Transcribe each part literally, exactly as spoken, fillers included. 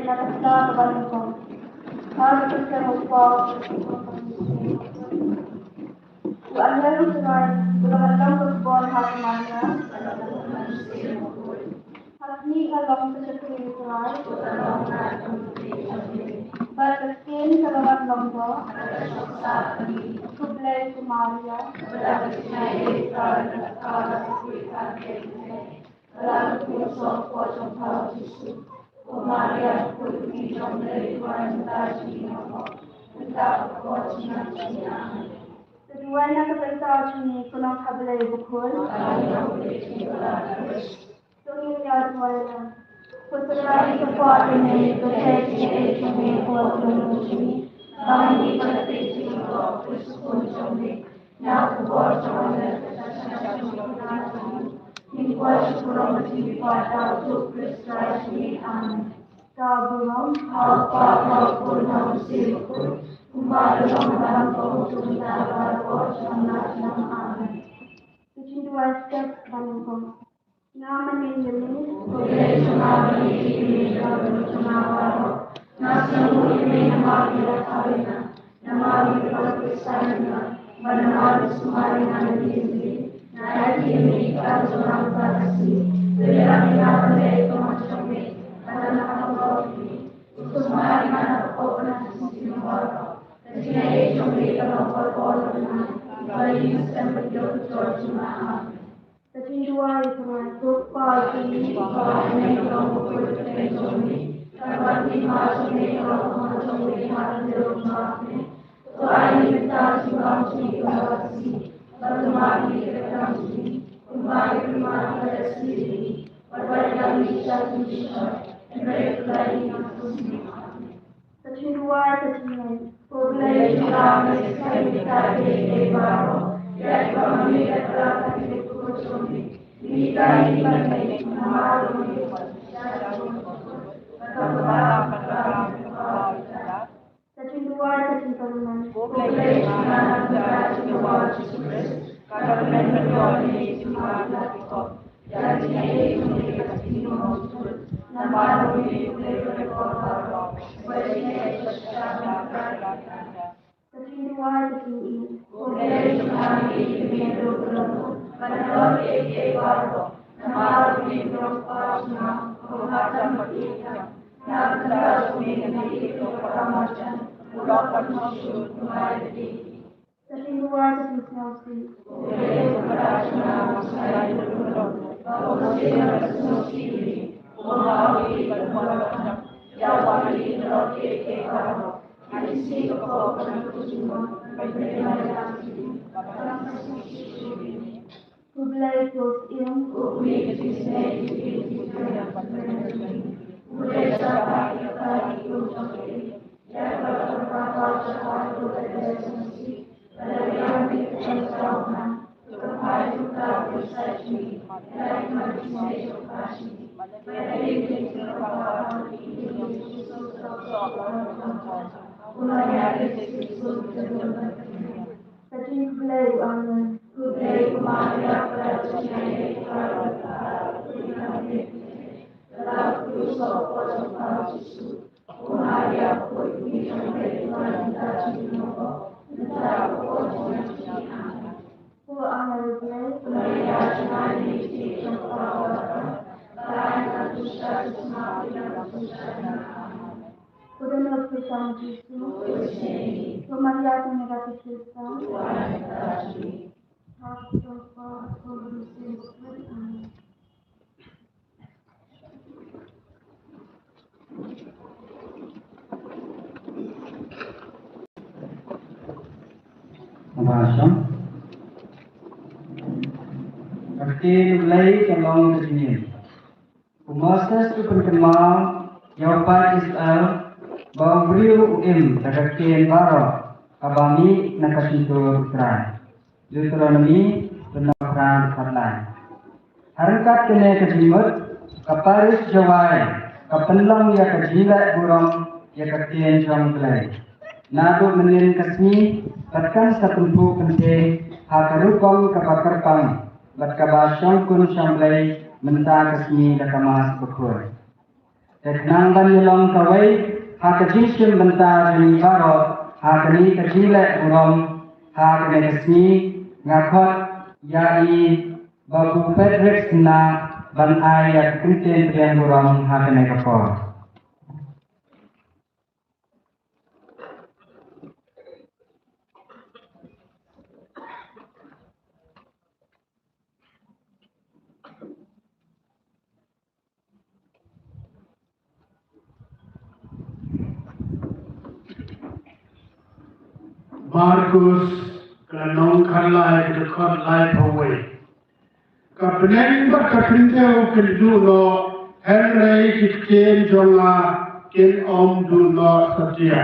Na ka bynta kaba nyngkong. Ha ka kyrteng u Kpa, u Khun bad u Mynsiem Bakhuid. U angel u Trai u la wanlam ka khubor ha u Maria. Ha khmih ka long ka shakri u Trai. Bad ka ktien ka la wan long doh. Khublei ko Maria. Ka duwai na ka bynta jong ngi, ko Nongkha Blei bakhuid. To ngin ïa duwai lang. Ko Trai, to kwah ïa me, to theh jingaiei jong me hapoh ka lynti jong ngi. Ba ngi pat jong me. Na ka bor jong me, ka jingim jong me, ngin kwah sha ka burom jong ngi, Kpa, Kpa, Kpa, Kpa, Kpa. Amen. Ka burom ha u Kpa, ha u Khun, ha u Mynsiem Bakhuid, kumba ka long, ba ka long, kumba ka long, baroh, jan la jan. Amen. Ka jingduwai step ba nyngkong. Nga mane ïa me. Khublei jong nga ba ngi ïeit ïa me na ka bynta jong nga baroh. Nga sngewnguh ïa me namar ngi la khawaïna, namar ngi la Khristan ïa nga, bad namar ngi sumar ïa nga na ka bynta jong me. Nga ai ïa me ïa ka jong nga mynta ka sngi. To ïarap ïa nga ban leh ïa ka mon jong me, bad ban ïarap ïa me. To sumar ïa nga na ka pop bad na ka mynsiem baroh. Ka jingaiei jong me ka long baroh baroh ïa nga, ba ïa ngi shem ban ïoh ka jingkyrkhu jong nga. Amen. Ka jingduwai, ko Trai, ko Kpa jong ngi, ko Kpa jong ngi, ko Kpa jong ngi, ka wan ki ma jong ngi, ko Kpa jong ngi, ha ka jingduwai jong ngi. To ai ngi mynta ka jingbam jong ngi kaba shisha, bad to map ïa ngi ki kyrdan jong ngi, kumba ngi map ïa ki kiba shisha ïa ngi, bad wat ïalam ngi sha ka jingshoi, hynrei to ïoh ïa ngi na ka jingmut. Ka jingduwai ka jingngeit. Ko Blei jong nga, me sngewthuh ïa kiei kiei baroh, ïa kiba ma me la kyrpad ha ki jingkyrkhu jong me. Ngi ïeit ban ngeit namar me. Ka jingduwai ka jingkyrmen. Ko Blei jong nga, na ka bynta jong u Jisu Khrist, ka kyrmen ban ïoh ïa me, jingmut ïa ki pop. Ka jingduwai ka jingsngewsih. Khublei ko Syiem. Ka jingkhublei u angel. Ko angel u Blei. Ko donbor u Khrist Jisu. Ko Maria kane ka Khrist. Amen. Ka ktien U Blei ka long ka jingim. U Moses u pynkynmaw ïa u paid Israel ba u briew u im da ka ktien baroh kaba mih na ka shyntur U Trai. Deuteronomi lynnong phra dkhot lai. Ha ryngkat kane ka jingmut, ka Parish Jowai ka pynlong ïa ka jingleh burom ïa ka ktien jong U Blei. Naduh mynnin ka sngi bad kan sa pynphuh pynthei ha ka rukom kaba kyrpang bad kaba shongkun shongblei mynta ka sngi da ka Mass bakhuid. Te khnang ban ïalong kawei ha ka jingshim bynta jong ngi baroh ha kane ka jingleh burom ha kane ka sngi, nga khot ïa i Babu Patrick Sylla ban ai ïa ka kyntien pdiang burom ha kane ka por. Markus, ka lynnong khatlai, ka dkhot laiphew wei. Ka bneng bad ka khyndew kin duh noh, hynrei ki ktien jong nga kin ym duh noh satia.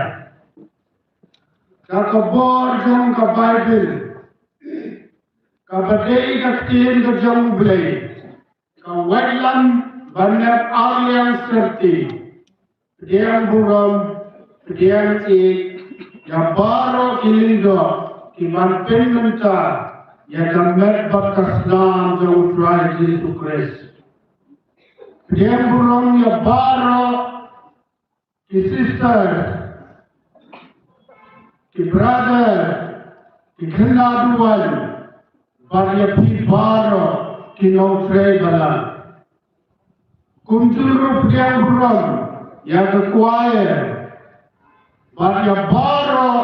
Da ka bor jong ka Baibyl, kaba dei ka ktien ka jong U Blei, ka waitlam ban nep ar liang syrti. Pdiang burom, pdiang ïeit ïa baroh ki lyngdoh ki ban pynmynta ïa ka met bad ka snam jong U Trai Jisu Khrist. Pdiang burom ïa baroh ki sister, ki brother, ki khynnah duwan, bad ïa phi baroh ki nongtrei balang. Kumjuh ruh pdiang burom ïa ka choir bad ïa baroh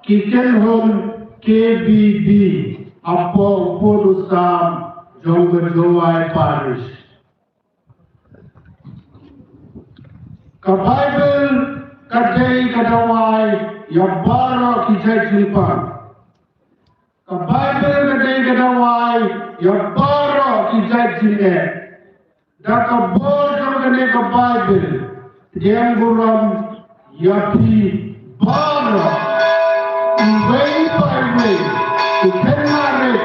ki kynhun K B B hapoh u pud u sam jong ka Jowai Parish. Ka Baibyl ka dei ka dawai ïa baroh ki jait jingpang. Ka Baibyl ka dei ka dawai ïa baroh ki jait jingeh. Da ka bor jong kane ka Baibyl, pdiang burom ïa phi baroh, iwei pa iwei, ki khynnah rit,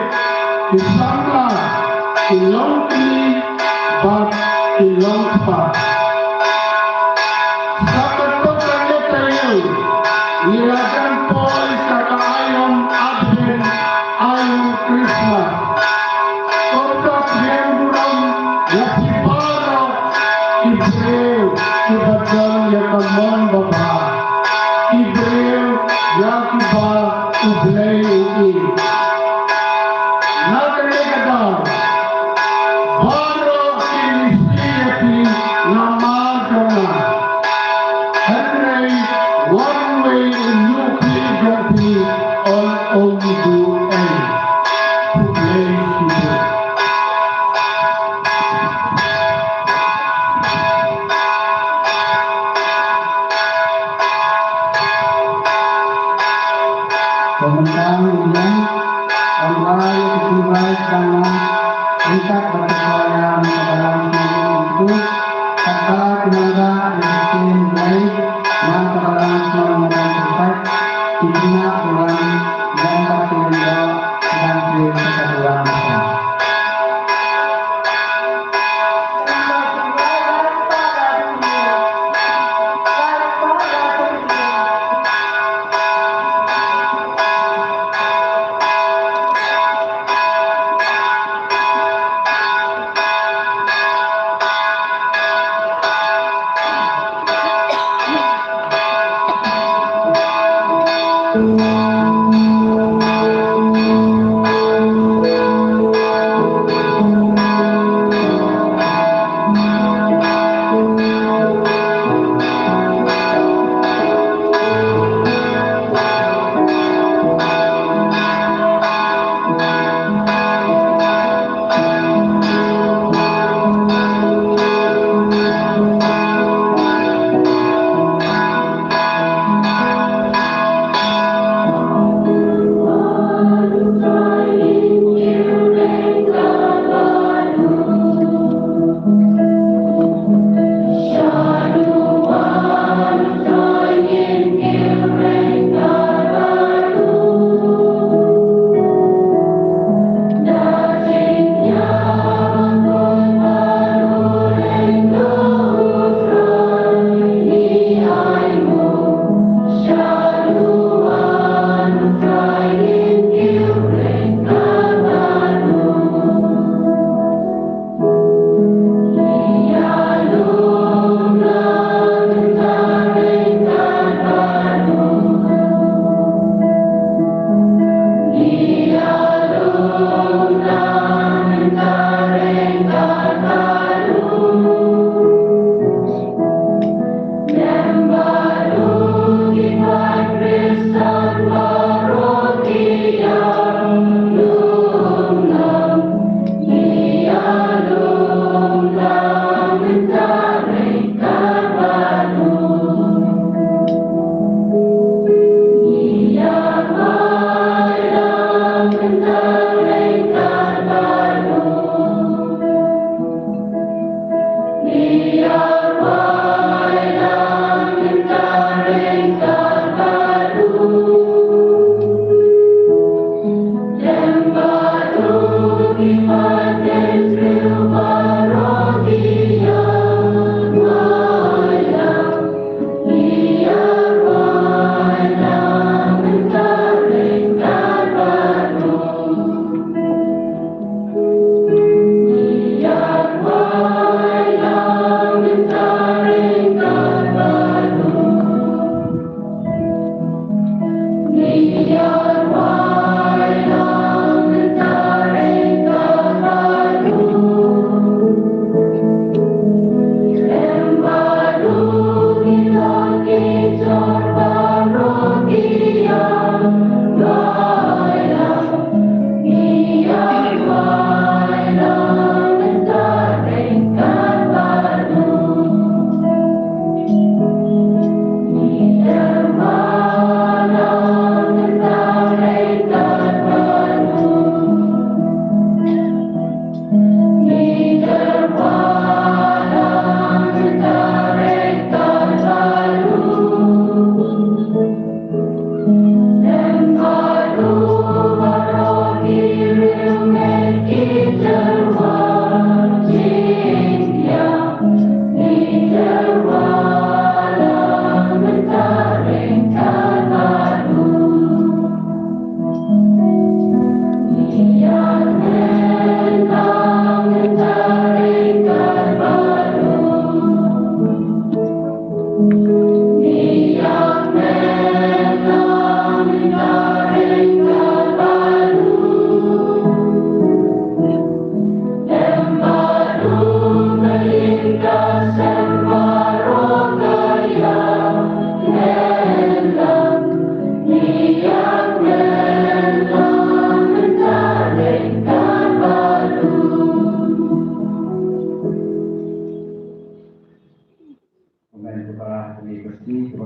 ki samla, ki longkmie bad ki longkpa. Sa katto katne taïew ngi la dang poi sha ka aïom Advent, aïom Christmas. Kumta pdiang burom ïa phi baroh ki briew kiba don ïa ka mon babha, ki briew ïa kiba U Blei u ïeit. Na kane ka daw baroh ki lynti ïa phi namar jong nga. Hynrei wan wei u ñiuhkhlieh jong phi un ym duh ei. Khublei shibun. Pynban u Blei, pynban u Blei, pynban ryngkat bad ka balang shnong u Blei, kata ka nongda ïa ka ktien Blei, na ka balang shnong u Blei, kata ki khynnah u Blei, ryngkat ki nongda, ryngkat ki nongda.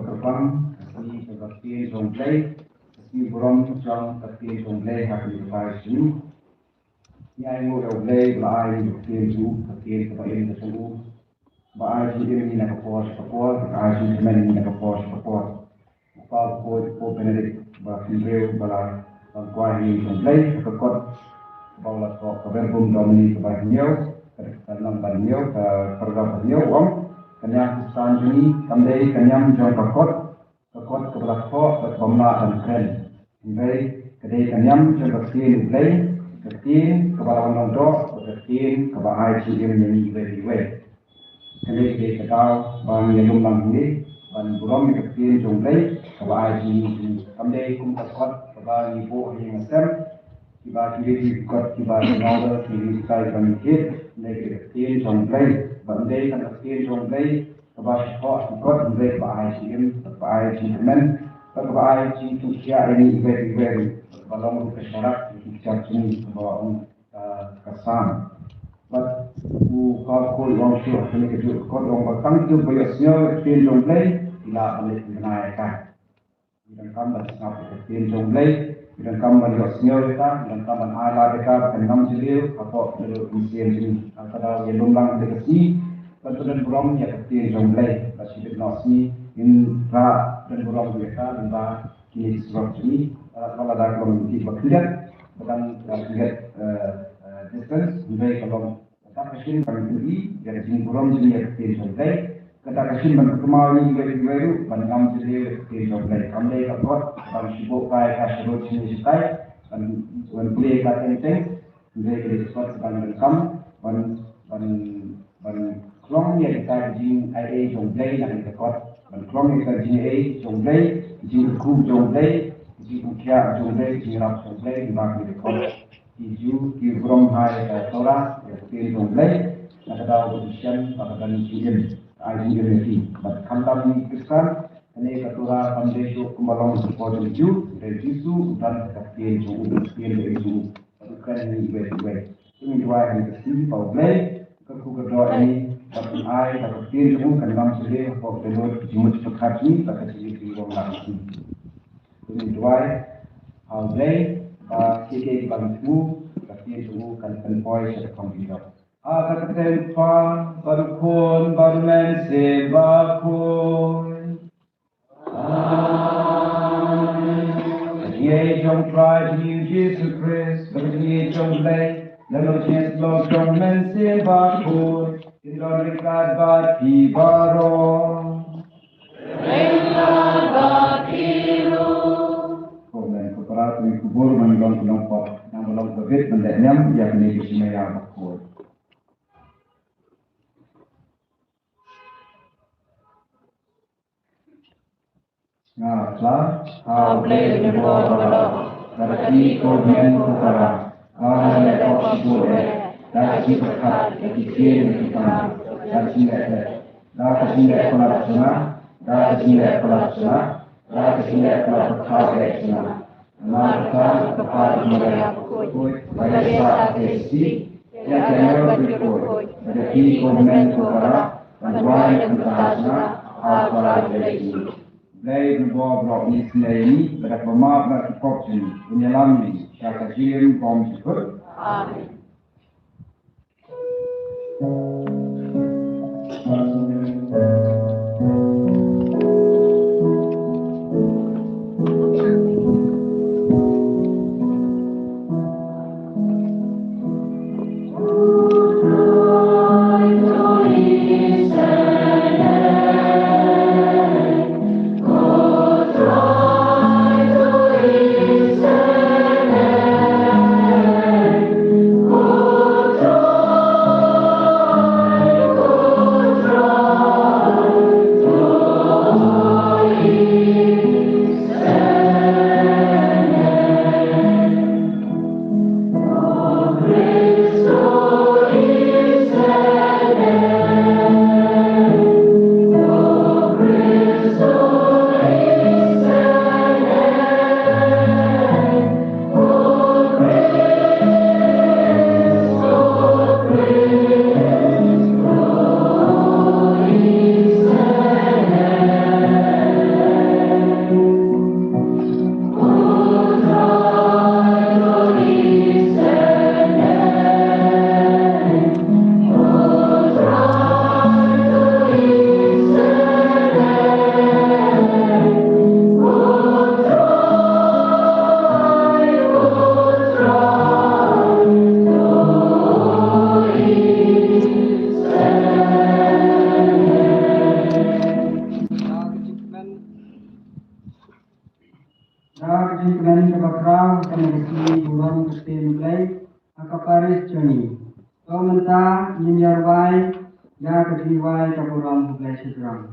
Kyrpang, ka sngi ka ktien jong U Blei, ka sngi burom jong ka ktien jong U Blei ha kane ka parish jong ngi. Ngi ainguh ïa U Blei ba la ai ïa ka ktien jong u, ka ktien kaba im ka jong u, ba ai jingim ïa ngi na ka por sha ka por, ba ai jingkyrmen ïa ngi na ka por sha ka por. U Pop, u Pop Benedict ba hynriew ba la, ba kwah ïa ka jong U Blei, ka kot ba u la thoh, ka Verbum Domini kaba hynñiew, ka lynnong ba hynñiew, ka paragraph ba hynñiew, u ong: Ka niam Khristan jong ngi kam dei ka niam jong ka kot, ka kot kaba la thoh bad kaba mlah ban kren. Hynrei ka dei ka niam jong ka ktien U Blei, ka ktien kaba la wan long doh, ka ktien kaba ai jingim ïa ngi iwei pa iwei. Kane ka dei ka daw ba ngi ïalum lang hangne ban burom ïa ka ktien jong U Blei kaba ai jingim ïa ngi. Kam dei kum ka kot kaba ngi buh ha ïing ha sem, kiba ki dei ki kot kiba ki nongwei ki dei ki tai ban kit. Kane ka dei ka ktien jong U Blei, ba dei ka ktien jong U Blei kaba shu thoh ki kot, hynrei kaba ai jingim, kaba ai jingkmen, kaba ai jingthoh ïa ngi iwei pa iwei, kaba long ruh ka sharak ïa ki kjat jong ngi, kaba ong ka, ka Salm. Bad u Pop u ong shuh ha kane kajuh ka kot, u ong ba tang kiba ïohsngew ïa ka ktien jong U Blei ki lah ban leit bnai ïa ka. Ngi donkam ban sngap ïa ka ktien jong U Blei, ngi donkam ban ïohsngew ïa ka, ngi donkam ban ai lad ïa ka ba kan ngam jylliew hapoh ka mynsiem jong ngi. Nga ka daw ïalum lang ha kane ka sngi ban pynburom ïa ka ktien jong U Blei. Bad shibit noh sngi ngin rah pynburom ïa ka lyngba kine ki surok jong ngi. Lada, lada ka long kaba khyndiat, ba dang, eh, khyndiat, eh, eh, distance, hynrei ka long kata ka shin ban pyni ïa ka jingburom jong ngi ïa ka ktien jong U Blei. Kata ka shin ban pynkynmaw ïa ngi iwei pa iwei ruh ban ngam jylliew ïa ka ktien jong U Blei. Kam dei ka kot ban shu buh kai ka shu rut shane shatai ban, ban plie ka teng teng. Hynrei ka dei ka kot ban donkam ban, ban, ban khlong ïa kita ki jingai ei jong U Blei na kane ka kot, ban khlong ïa kita ki jingai ei jong U Blei, ki jingkyrkhu jong U Blei, ki jingkyrkhu jong U Blei, ki jingïarap jong U Blei, lyngba kane ka kot. Ki Jiw ki burom ha ïa ka Torah, ïa ka ktien jong U Blei, na ka daw ba ki shem ba ka don jingim, ka ai jingim ïa ki. Bad khamtam ngi Khristan, kane ka Torah kam dei shuh kumba long ha ka por jong ki Jiw, hynrei U Jisu u don ha ka ktien jong u, ka ktien jong u. Bad u kren ïa ngi iwei pa iwei. Te ngin duwai ha kane ka sngi ba U Blei un kyrkhu kyrdoh ïa ngi, bad un ai ba ka ktien jong u kan ngam jylliew hapoh ka dohnud ka jingmut jingpyrkhat jong ngi, bad ka jingïeit jong ngi ruh lang. Te ngin duwai ha U Blei ba kiei kiei kiba ngi thmu, ka ktien jong u kan pynpoi sha ka thong jingïap. Ha ka kyrteng U Kpa bad U Khun bad U Mynsiem Bakhuid. Amen. Ka jingïeit jong U Trai jong ngi U Jisu Khrist, bad ka jingïeit jong U Blei, bad ka jingïeit jong U Mynsiem Bakhuid, kin don ryngkat bad phi baroh. Ryngkat bad phi ruh. Ko hynmen ko para, to ngin kubur ban long ki nongpop, nang ba long ka bit ban leh niam ïa kane ka jingmaïa bakhuid. Nga kla ha U Blei u Nongïalam Baroh, bad ha phi ko hynmen ko para, ba ngan leh pop shibun eh, da ka jingpyrkhat, da ki ktien, da ki kam, da ka jingleh, da ka jingleh palat jong nga, da ka jingleh palat jong nga, da ka jingleh palat jong nga. Namar kata ka Kpa jong U Maria Bakhuid, ba ïa sah ha ka sngi, ïa ka ïa bad ki riewkhuid, bad ïa phi ko hynmen ko para, ban duwai na ka bynta jong nga ha U Trai Blei jong ngi. Blei u Nongïalam Baroh un isynei ïa ngi, bad da kaba map na ki pop jong ngi, un ïalam ïa ngi sha ka jingim bymjukut. Amen. Ïa rwai ïa ka jingduwai ka burom U Blei shajrong.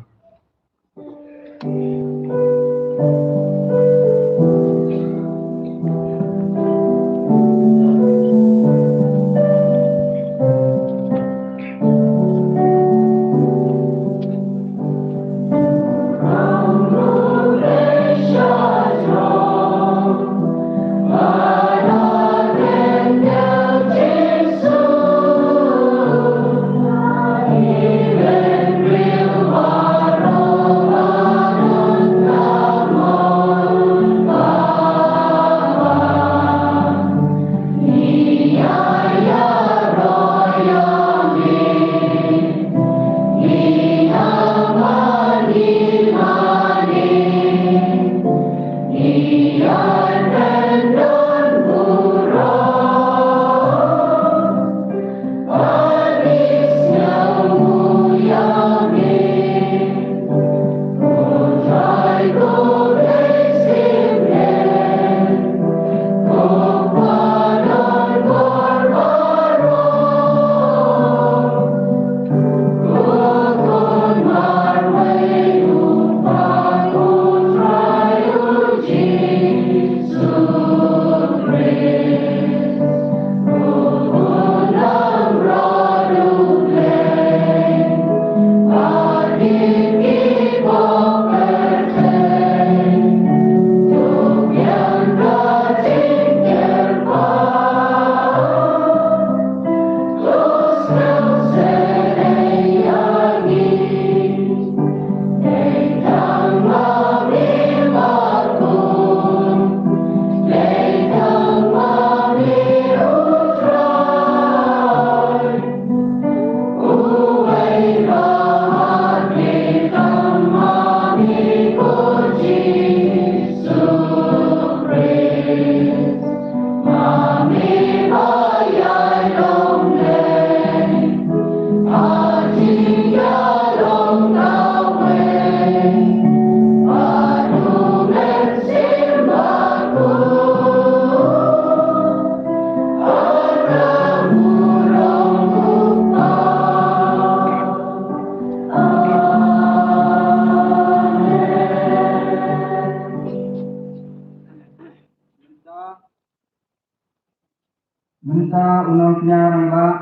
Mynta u nongkñia rangbah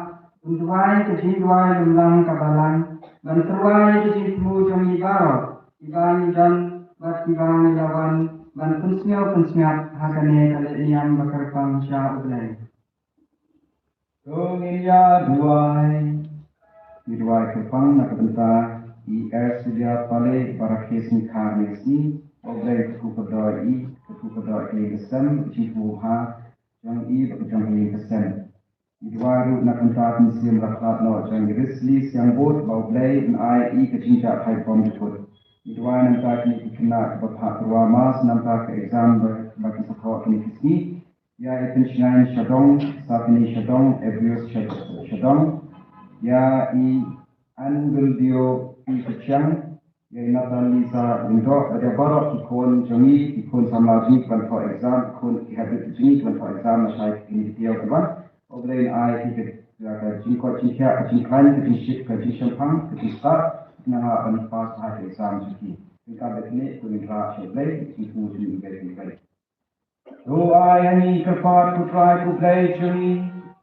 un duwai ka jingduwai lem lang ka balang, ban tyrwa ïa ka jingthmu jong ngi baroh kiba ngi don bad kiba ngi la wan ban pynsngew pynsngew ha kane ka lehniam ba kyrpang sha U Blei. To ngin ïa duwai. Ngi duwai kyrpang na ka bynta i Ersilia Pale, ba rakhe sngikha ne sngi. Ba U Blei u kyrkhu kyrdoh ïa i, kyrkhu kyrdoh ïa ka ïing ka sem, ka jingthmu bha jong i bad ka jong ka ïing ka sem. Ngi duwai ruh na ka bynta ka mynsiem rakhlad noh jong i Risley Siangbud, ba U Blei un ai ïa i ka jingjahthait bymjukut. Ngi duwai na ka bynta kine ki khynnah kiba phah tyrwa mass na ka bynta ka exam ba, ba ki sa thoh kine ki sngi. Ïa i Pynshngaiñ Shadong, Sathini Shadong, Ebrius Shad-, Shadong. Ïa i Anbildio P Kyrchiang, ïa i Nathan Lisa Lyngdoh, bad ïa baroh ki khun jong ngi, ki khun samla jong ngi kiban thoh exam, ki khun ki habit jong ngi kiban thoh exam, lashai kine ki taïew kiba. U Blei un ai ïa ki ka, ka jingkoit jingkhiah, ka jingkhlaiñ, ka jingshit, ka jingshemphang, ka jingstad, khnang ba kin pass ha ka exam jong ki. Ryngkat bad kine, to ngin rah sha U Blei, ka jingthmu jong ngi ïa U Blei. To ai ha ngi kyrpad ko Trai ko Blei jong ngi,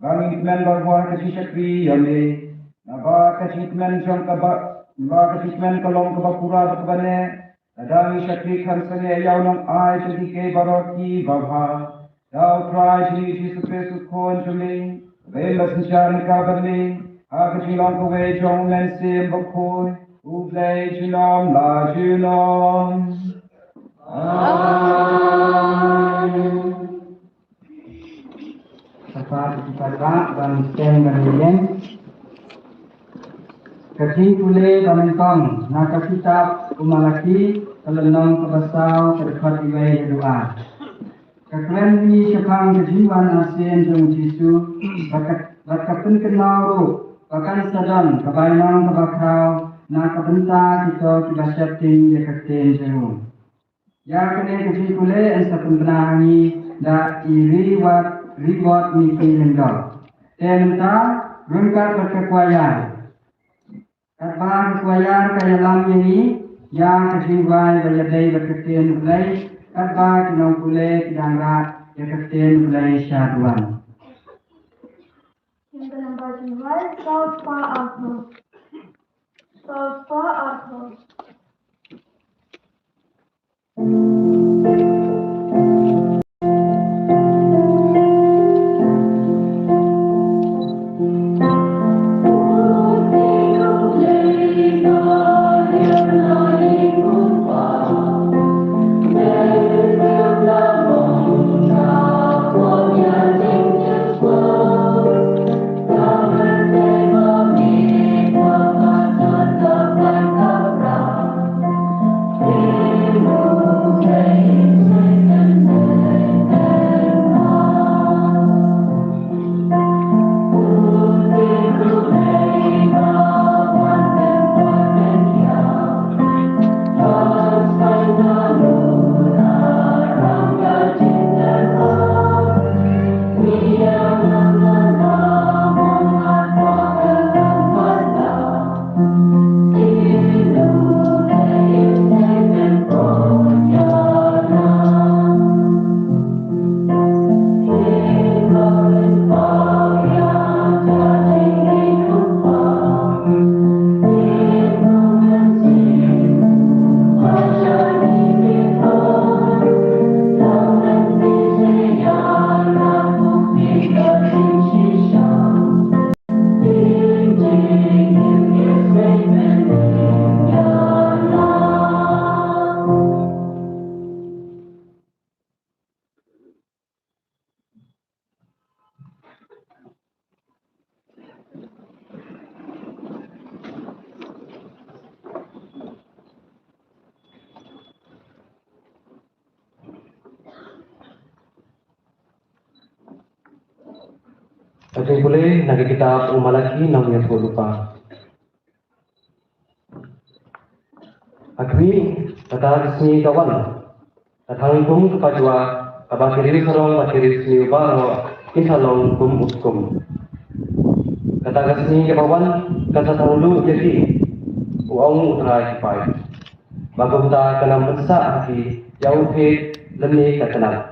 ba ngin kmen bha ha ka jingshakri ïa me. Naba ka jingkmen jong ka ba, naba ka jingkmen ka long kaba pura bad kaba neh. Lada ngi shakri khlem sangeh ïa u Nongai jong kiei kiei baroh kiba bha, da u Trai jong ngi Jisu Khrist u Khun jong me, uba im bad synshar ryngkat bad me ha ka jinglong kawei jong U Mynsiem Bakhuid, U Blei junom la junom. Amen. Sa pat, sa pat, ban sdang ban ïeng. Ka jingpule ba nyngkong na ka kitab u Malaki, ka lynnong kaba saw, ka dkhot iwei haduh ar. Ka kren hi shaphang ka jingwan arsien jong u Jisu, bad ka, bad ka pynkynmaw ruh ba kan sa don ka bainong kaba khraw na ka bynta kito kiba sheptieng ïa ka ktien jong u. Ïa kane ka jingpule yn sa pynbna ha ngi da i Riwat, Riwat Miki Lyngdoh. Te mynta ryngkat bad ka kwayar. Katba ka kwayar ka ïalam ïa ngi ïa ka jingduwai ba ïadei bad ka ktien U Blei, katba ki nongpule ki dang rah ïa ka ktien U Blei sha duwan. Ïa ka namba jingduwai, saw spah arphew. Saw spah arphew. Ka jingpule na ka kitab u Malaki nongïathuhlypa. Ha khmih, kata ka sngi ka wan, ka thang kum kaba jua, kaba ki riewsarong bad ki riewsniew baroh kin sa long kum u skum. Kata ka sngi kaba wan kan sa thang luh ïa ki, u ong U Trai ki paid. Ba kumta kan ym pynsah ha ki ïa u thied lymne ka tnat.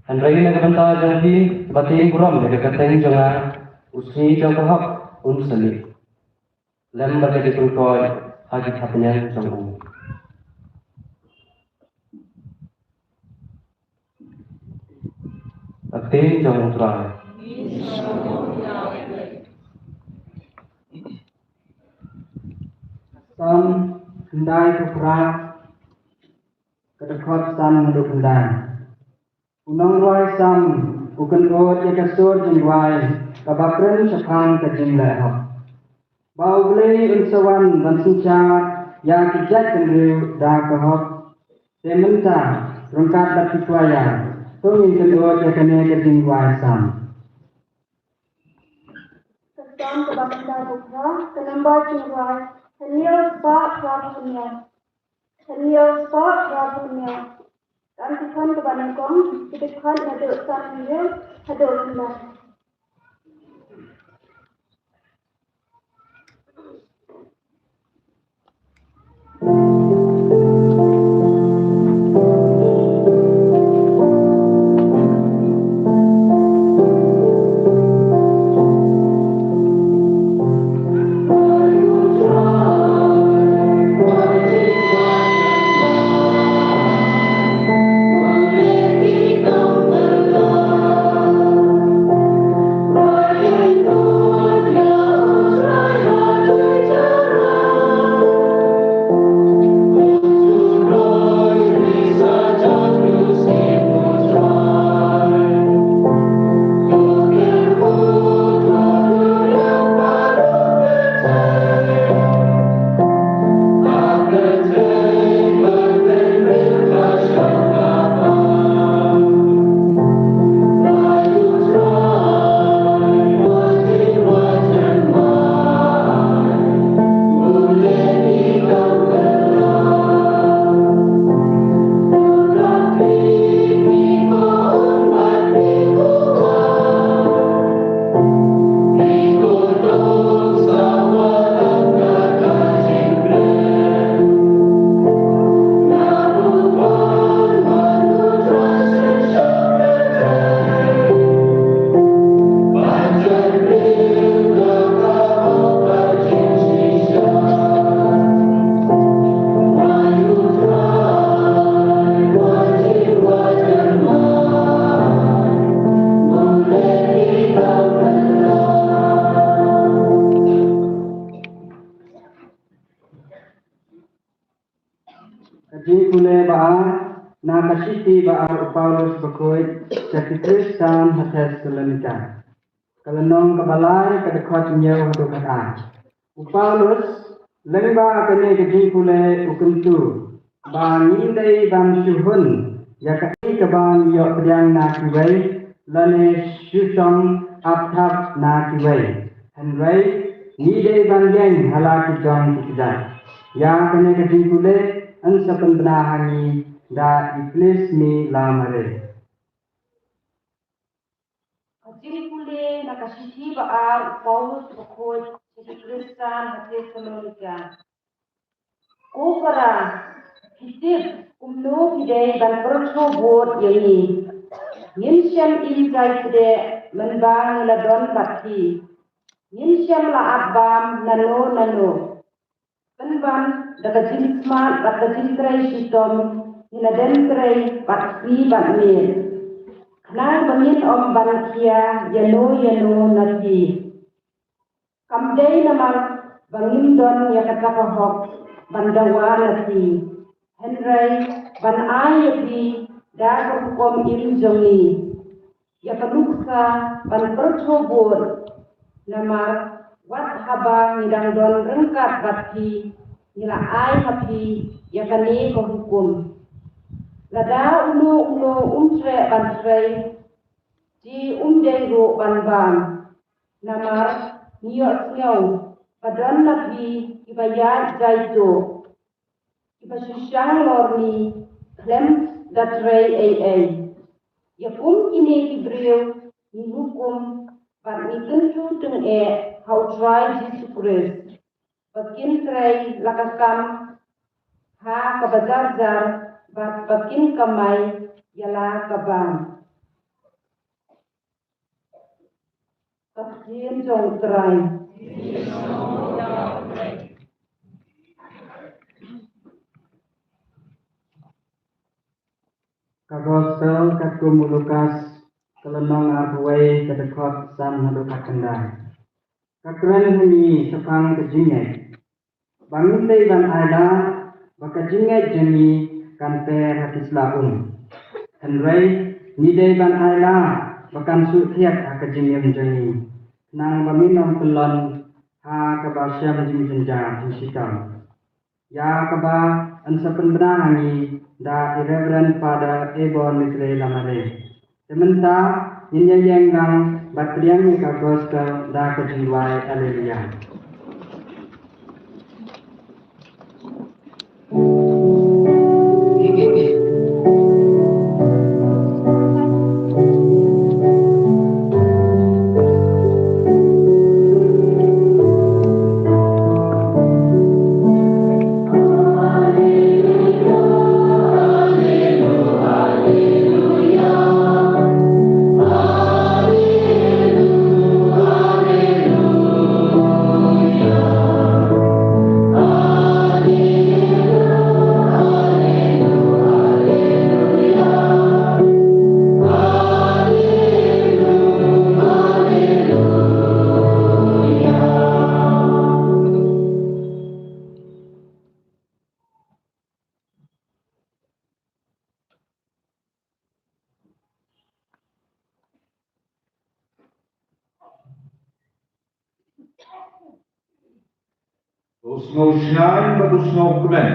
Hynrei na ka bynta jong phi, uba tieng burom ïa ka kyrteng jong nga, u sngi jong ka hok un sa mih, lem bad ka jingpynkoit ha ki thapniang jong u. Ka ktien jong U Trai. Salm khyndai phew phra, ka dkhot san haduh khyndai. U nongrwai salm u kynnoh ïa ka sur jingduwai kaba kren shaphang ka jingleh hok. Ba U Blei un sa wan ban synshar ïa ki jaitbynriew da ka hok. Te mynta, ryngkat bad ki kwayar, to ngin kynnoh ïa kane ka jingduwai salm. Ka salm kaba khyndai phew phra, ka namba jingduwai, hynñiew spah phra phew hynñiew. Hynñiew spah phra phew hynñiew. Kan ktien kaba nyngkong, ki dkhot naduh san hynriew haduh khyndai. Pule ba ar, na ka shithi ba ar u Paulus bakhuid sha ki Khristan ha Thessalonika. Ka lynnong kaba lai, ka dkhot hynñiew haduh khatar. U Paulus, lyngba kane ka jingpule u kyntu ba ngim dei ban shu hun ïa kaei kaba ngi ïoh pdiang na kiwei, lane shu shong ap thap na kiwei. Hynrei ngi dei ban ïeng ha la ki jong ki kjat. Ïa kane ka jingpule yn sa pynbna ha ngi da i Phyllis Lamare. Ka jingpule na ka shithi ba ar u Paulus bakhuid sha ki Khristan ha Thessalonika. Ko para, phi tip kumno phi dei ban pyrthuh bud ïa ngi. Ngin shem im jai pdeh mynba ngi la don bad phi. Ngin shem la ap bam nano nano. Pynban da ka jingsmart bad ka jingtrei shitom, ngi la dem trei bad sngi bad miet, khnang ba ngin ym ban khia ïano ïano na phi. Kam dei namar ba ngim don ïa kata ka hok ban dawa na phi, hynrei ban ai ïa phi da ka hukum im jong ngi. Ïa ka nuksa ban pyrthuh bud, namar wat haba ngi dang don ryngkat bad phi, ngi la ai ha phi ïa kane ka hukum. Lada uno uno um treh ban trei, te um dei ruh ban bam, namar ngi ïohsngew ba don na phi kiba ïaid jaitu, kiba shu shang lorni khlem da trei ei ei. Ïa kum kine ki briew ngi hukum bad ngi kyntu tyngeh ha U Trai Jisu Khrist, ba kin trei la ka kam ha kaba jar jar bad ba kin kamai ïa la ka bam. Ka ktien jong U Trai. Ka Gospel katkum u Lukas, ka lynnong arphew wei, ka dkhot san haduh khatkhyndai. Ka kren ha ngi shaphang ka jingngeit, ba ngim dei ban ailad ba ka jingngeit jong ngi kan per ha ki sla um. Hynrei ngi dei ban ailad ba kan shu thied ha ka jingim jong ngi, khnang ba ngin ym pynlong ha kaba shem jingjynjar jingshitom. Ïa kaba yn sa pynbna ha ngi da i Reverend Father Ebor Mitre Lamare. Te mynta ngin ïa ïeng lang bad pdiang ïa ka Gospel da ka jingduwai Alleluia. U sngewsngaiñ bad u sngewkmen,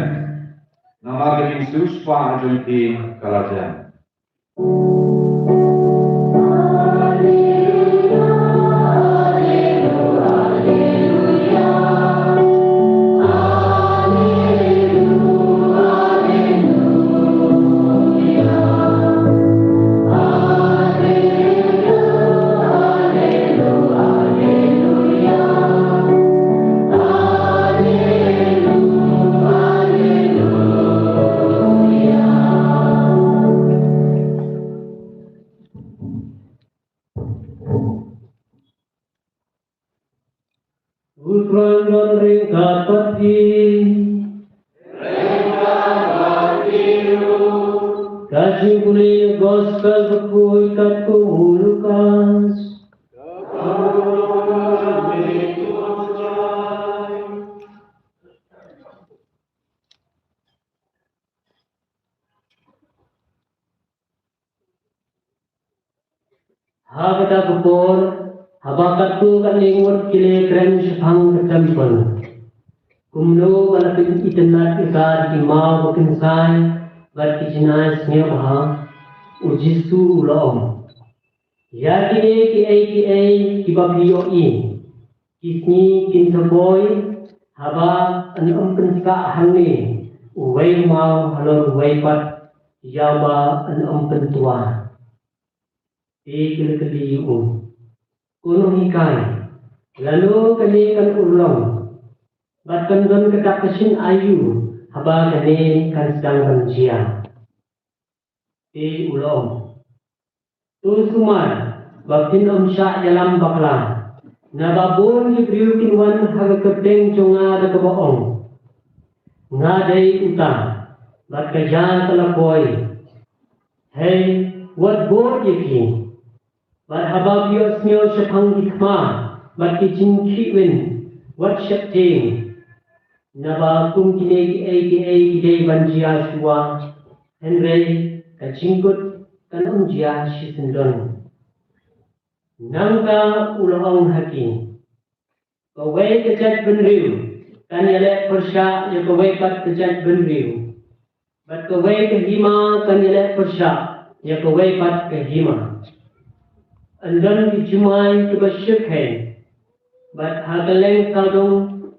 namar ka jingsiewspah jong ki ka la jan. U Trai un don ryngkat bad phi. Ka jingpule Gospel bakhuid katkum u Lukas. Ha kata ka por, haba katto katne ngut ki la kren shaphang ka temple, kumno ba la pynitynnad ïa ka da ki maw ba kynsai bad ki jingai sngewbha, u Jisu u la ong, ïa kine kiei kiei kiba phi ïohi, ki sngi kin sa poi, haba yn ym pynskah hangne uwei u maw halor uwei pat, ïa uba yn ym pyntwa. Te ki la kylli ïa u, ko nonghikai, lano kane kan urlong, bad kan don kata ka shin aïu haba kane kan sdang ban jia? Te u la ong, to sumar ba phin ym shah ïalam bakla, naba bun ki briew kin wan ha ka kyrteng jong nga da kaba ong, nga dei uta, bad ka ïa ka la poi. Hei, wat bud ïa phi. Bad haba phi ïohsngew shaphang ki thma bad ki jingkhih win, wat sheptieng. Naba kum kine kiei kiei ki dei ban jia shuwa, hynrei ka jingkut kan ym jia shisyndon. Nangta u la ong ha ki, kawei ka jaitbynriew kan ïaleh pyrshah ïa kawei pat ka jaitbynriew, bad kawei ka hima kan ïaleh pyrshah ïa kawei pat ka hima. Yn don ki jumai kiba shyrkhei, bad ha kylleng sawdong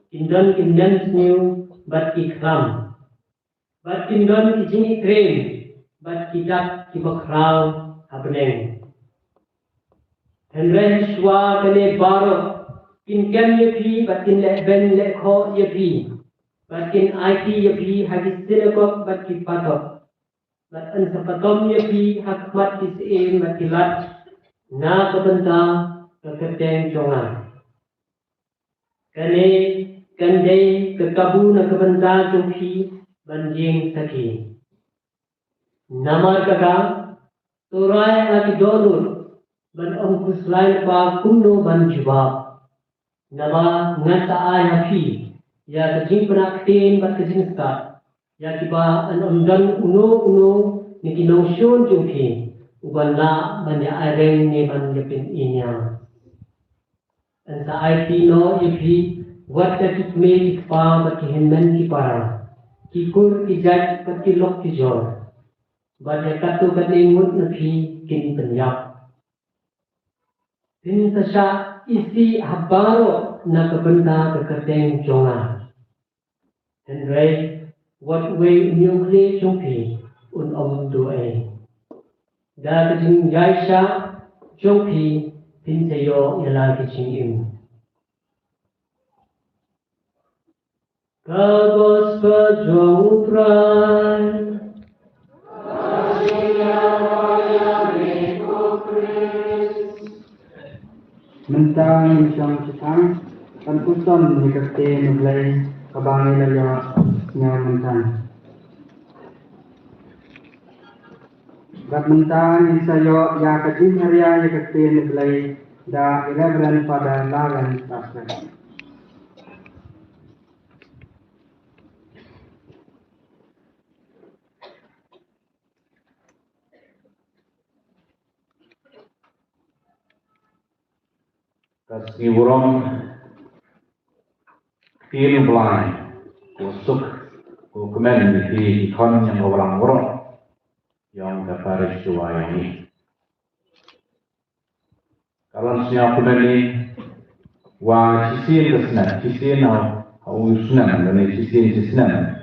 kin don ki mynsniew bad ki khlam, bad kin don ki jingitriem bad ki dak kiba khraw ha bneng. Hynrei shuwa kane baroh, kin kem ïa phi bad kin leh beiñ leh khoh ïa phi, bad kin aiti ïa phi ha ki synagog bad ki patok, bad yn sa patom ïa phi ha khmat ki syiem bad ki lad na ka bynta ka kyrteng jong nga. Kane kan dei ka kabu na ka bynta jong phi ban ïeng sakhi. Namar kata, to rai ha ki dohnud ban ym khuslai lypa kumno ban jubab. Naba ngan sa ai ha phi ïa ka jingpynah ktien bad ka jingstad, ïa kiba yn ym don uno uno na ki nongshun jong phi uban lah ban ïa aireng ne ban ïa pyni ïa nga. Yn sa aiti noh ïa phi wat da ki kmie ki kpa bad ki hynmen ki para, ki kur ki jait bad ki lok ki jor, bad ïa katto katne ngut na phi kin pynïap. Phin sa shah isih ha baroh na ka bynta ka kyrteng jong nga. Hynrei wat uwei u ñiewkhlieh jong phi un ym duh ei. Da ka jingïaishah jong phi phin sa ïoh ïa la ki jingim. Ka Gospel jong U Trai. Mynta ngin shong shatang ban puson ïa ka ktien U Blei kaba ngi la ïohsngew mynta. Bad mynta ngin sa ïoh ïa ka jingharia ïa ka ktien U Blei da i Reverend Father Lawrence Pastor. Ka sngi burom, ktien U Blai, ko suk, ko kmen, ki ki khon, ïa ka walang waroh, ïa ka parish jong ngi. Ka long sñiaw kumne, wa shisien ka snem, shisien ha, ha u snem, lane shisien shisnem.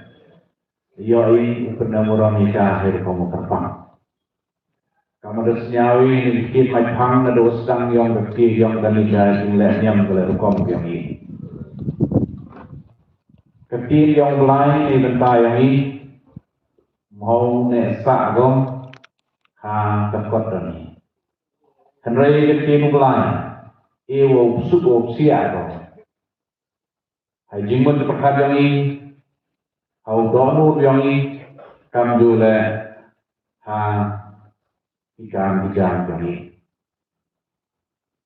Ïohi u pyndonkam ïa ka ha i rukom u kyrpang. Ka mut da sñiaw i, ni ki ktien mai phang na da u sdang yong ka ktien yong ka ni ka jingleh niam ka leh rukom yong i. Ka ktien yong Blai ni bynta yong i, mhaw ne sah gom, ha ka kot dang i. Hynrei ka ktien U Blai, e wa u psuk wa u psiah ko. Ha i jingmut jingpyrkhat yong i, ha u dohnud yong i, kam ju leh ha i kam i jam yong i.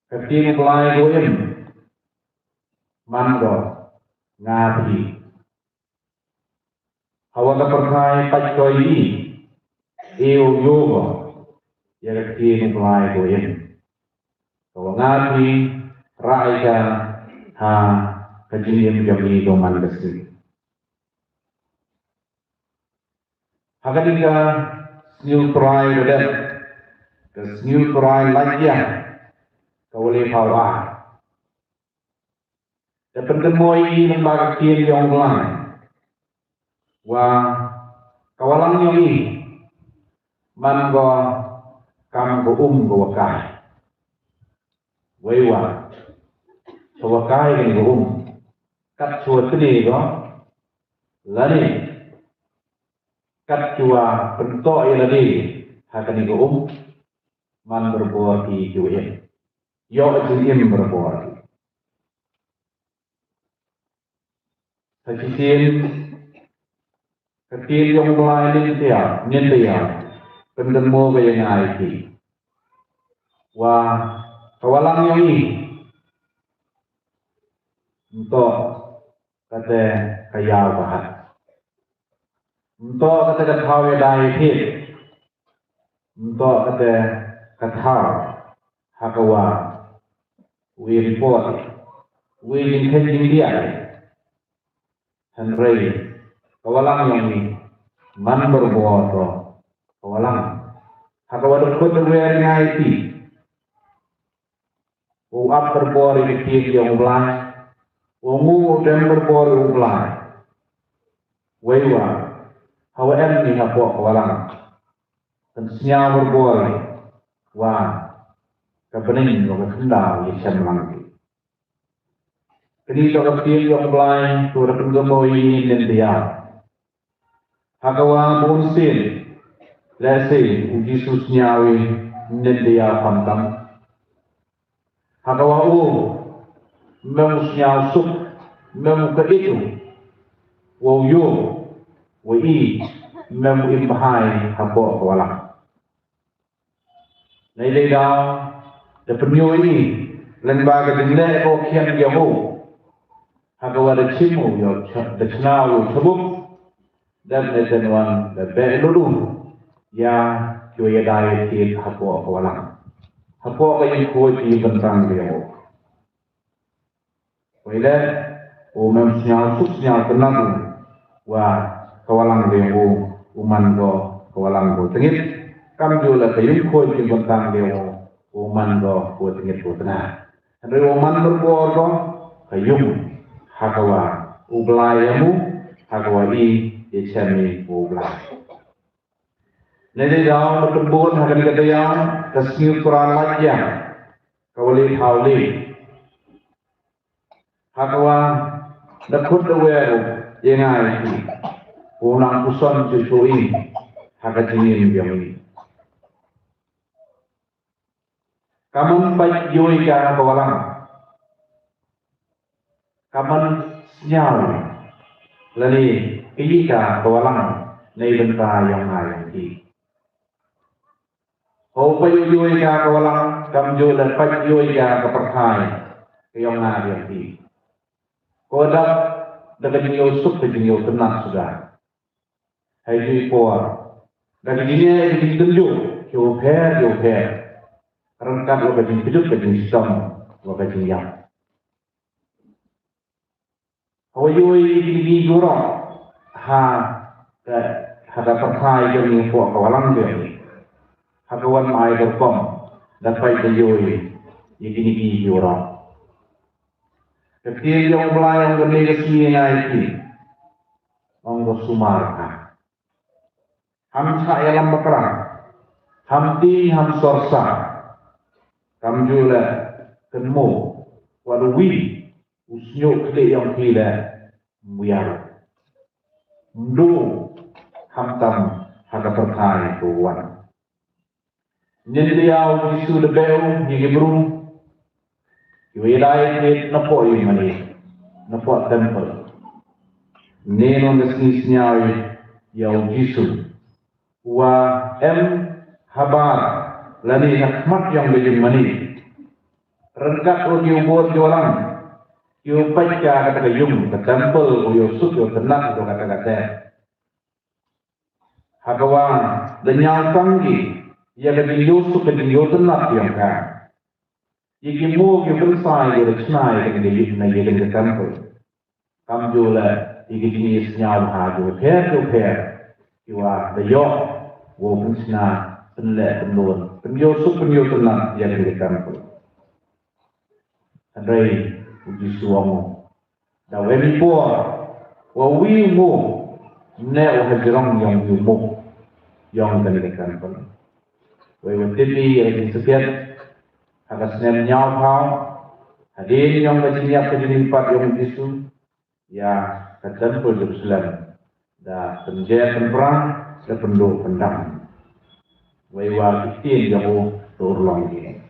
Ka ktien U Blai ko im, man ko, nga phi. Hawa ka pyrthai pait ko i, e u yoh ko, ïa ka ktien U Blai ko im. Ka wa nga phi, rah ïa ka ha ka jingim jong ngi ka man ka sngi. Ha kane ka Sngi U Trai ba dep, ka Sngi U Trai Laitia, ka wa le phawa. Da pynkynmaw ïa ngi lyngba ka ktien jong U Blai, wa ka walang jong ngi man ko kam ka um ka wa kai. Wei wa ka wa kai kane ka um, kat shuwa tne ko, lane kat shuwa pyntoh ïa lade ha kane ka um, man barabor ki ki wa im. Ïoh jingim barabor ki. Sa shisien ka ktien jong U Blai Laitia, Laitia, pynkynmaw ka ïa nga ïa phi, wa ka walang jong ngi, ym toh kata ka ïaw ka hat, ym toh kata ka thaw ïadei ïathied, ym toh kata ka thaw ha ka wa u report, u jingkheiñ jingdiah. Hynrei ka walang jong ngi man barabor ko ka walang. Ha ka wa da khot da wer ïa nga ïa phi, u ap barabor ïa ka ktien jong U Blai, u ngu u dem barabor ïa U Blai. Wei wa ha wa em ngi hapoh ka walang, kan sngew barabor wa ka bneng wa ka khyndaw ïa shem lang ki. Kane ka ktien jong U Blai ka wa da pynkynmaw ïa ngi, nen da ïa, ha ka wa bun sien lehse U Jisu sngew ïa ngi, nen da ïa, khamtam ha ka wa u mem u sngew suk, mem u ka itu, wa u ïoh wa i mem u im bhai hapoh ka walang. Nei dei daw da pynïoh ïa ngi lyngba ka jingleh ko khian jong u, ha ka wa da chim u ïa u cha-, da chna u ïa u chabuk, da ne ten wan da beh lut u ïa ki wa ïadei ïathied hapoh ka walang, hapoh ka jingkhuid ka jingpyntrang ka jong u. Wei leh u mem sngew suk sngew tynnat u wa ka walang ka jong u u man ko ka walang ka wa tyngit, kamjooh leh ka jingkhuid ka jingpyntrang ka jong u u man ko ka wa tyngit ka wa tynnat. Hynrei u man barabor ko ka jong u, ha ka wa U Blai ïa u, ha ka wa i ïa shem ïa U Blai. Nei dei daw da pynbun ha kane ka taïew ka Sngi U Trai Laitia, ka wa le phaw le, ha ka wa da khot da wer ïa nga ïa phi, u nang puson shuh shuh ïa ngi ha ka jingim jong ngi. Kam pait ïoh ïa ka ka walang, kam sngew lane ïoh ïa ka ka walang na ka bynta jong nga jong phi. Haba pait ïoh ïa ka ka walang, kamjooh leh pait ïoh ïa ka ka pyrthai ka jong nga jong phi. Ko dap da ka jingïohsuk ka jingïohtynnat suda. Hei ju i por da ka jingïeit ka jingtynjuh, ju pher ju pher, ryngkat wa ka jingkjut ka jingshitom wa ka jingïap. Hawa ïoh ïa kine ki jurong ha ka, ha ka pyrthai jong ngi hapoh ka walang jong ngi, ha ka wan mai ka rukom da pait da ïoh ïa kine ki jurong. Ka ktien jong U Blai ong kane ka sngi ïa ngi, ong ka sumar ha. Ham shah ïalam bakla, ham tieng, ham sor sah. Kamjooh leh kynmaw, wat uwi u shñiuh khlieh jong phi leh um wiar, um duh, khamtam ha ka pyrthai ka wan. Ynda ïa U Jisu da beh u ïa ki bru, ïa u ïadei ïa ki napoh ïingmane, napoh temple. Ynda ngi sngew ïa U Jisu wa em habar lane ha khmat jong ka ïingmane, ryngkat u ïa u bud ïa u lang, ïa u peit ka kata ka ïing ka temple, u ïa u suk ïa u tynnat ïa kata kata. Ha ka wa da ñiaw tang ki ïa ka jingïohsuk ka jingïohtynnat jong ka. Ïa ki mo ki bynta ïa ki rachna ïa kane ka ïing, na ïa kane ka temple. Kam ju leh ïa ki jingïasngew ha ju pher ju pher. Ki wa da ïoh wa pynshna, pynleh, pynlun, pynïoh suk, pynïoh tynnat ïa kane ka temple. Hynrei u Jisu u ong, da em i por wa uwi u mo, ne u hajrong yong uwi u mo yong kane ka temple. Wei wa tip i ïa ka jingsakhiat ha ka snem ñiaw phaw hadien yong ka jingïap ka jingim pat yong u Jisu, ïa ka temple Jerusalem da pynjer pynpra, da pynduh pyndam. Wei wa ki ktien jong u da urlong ïa ki.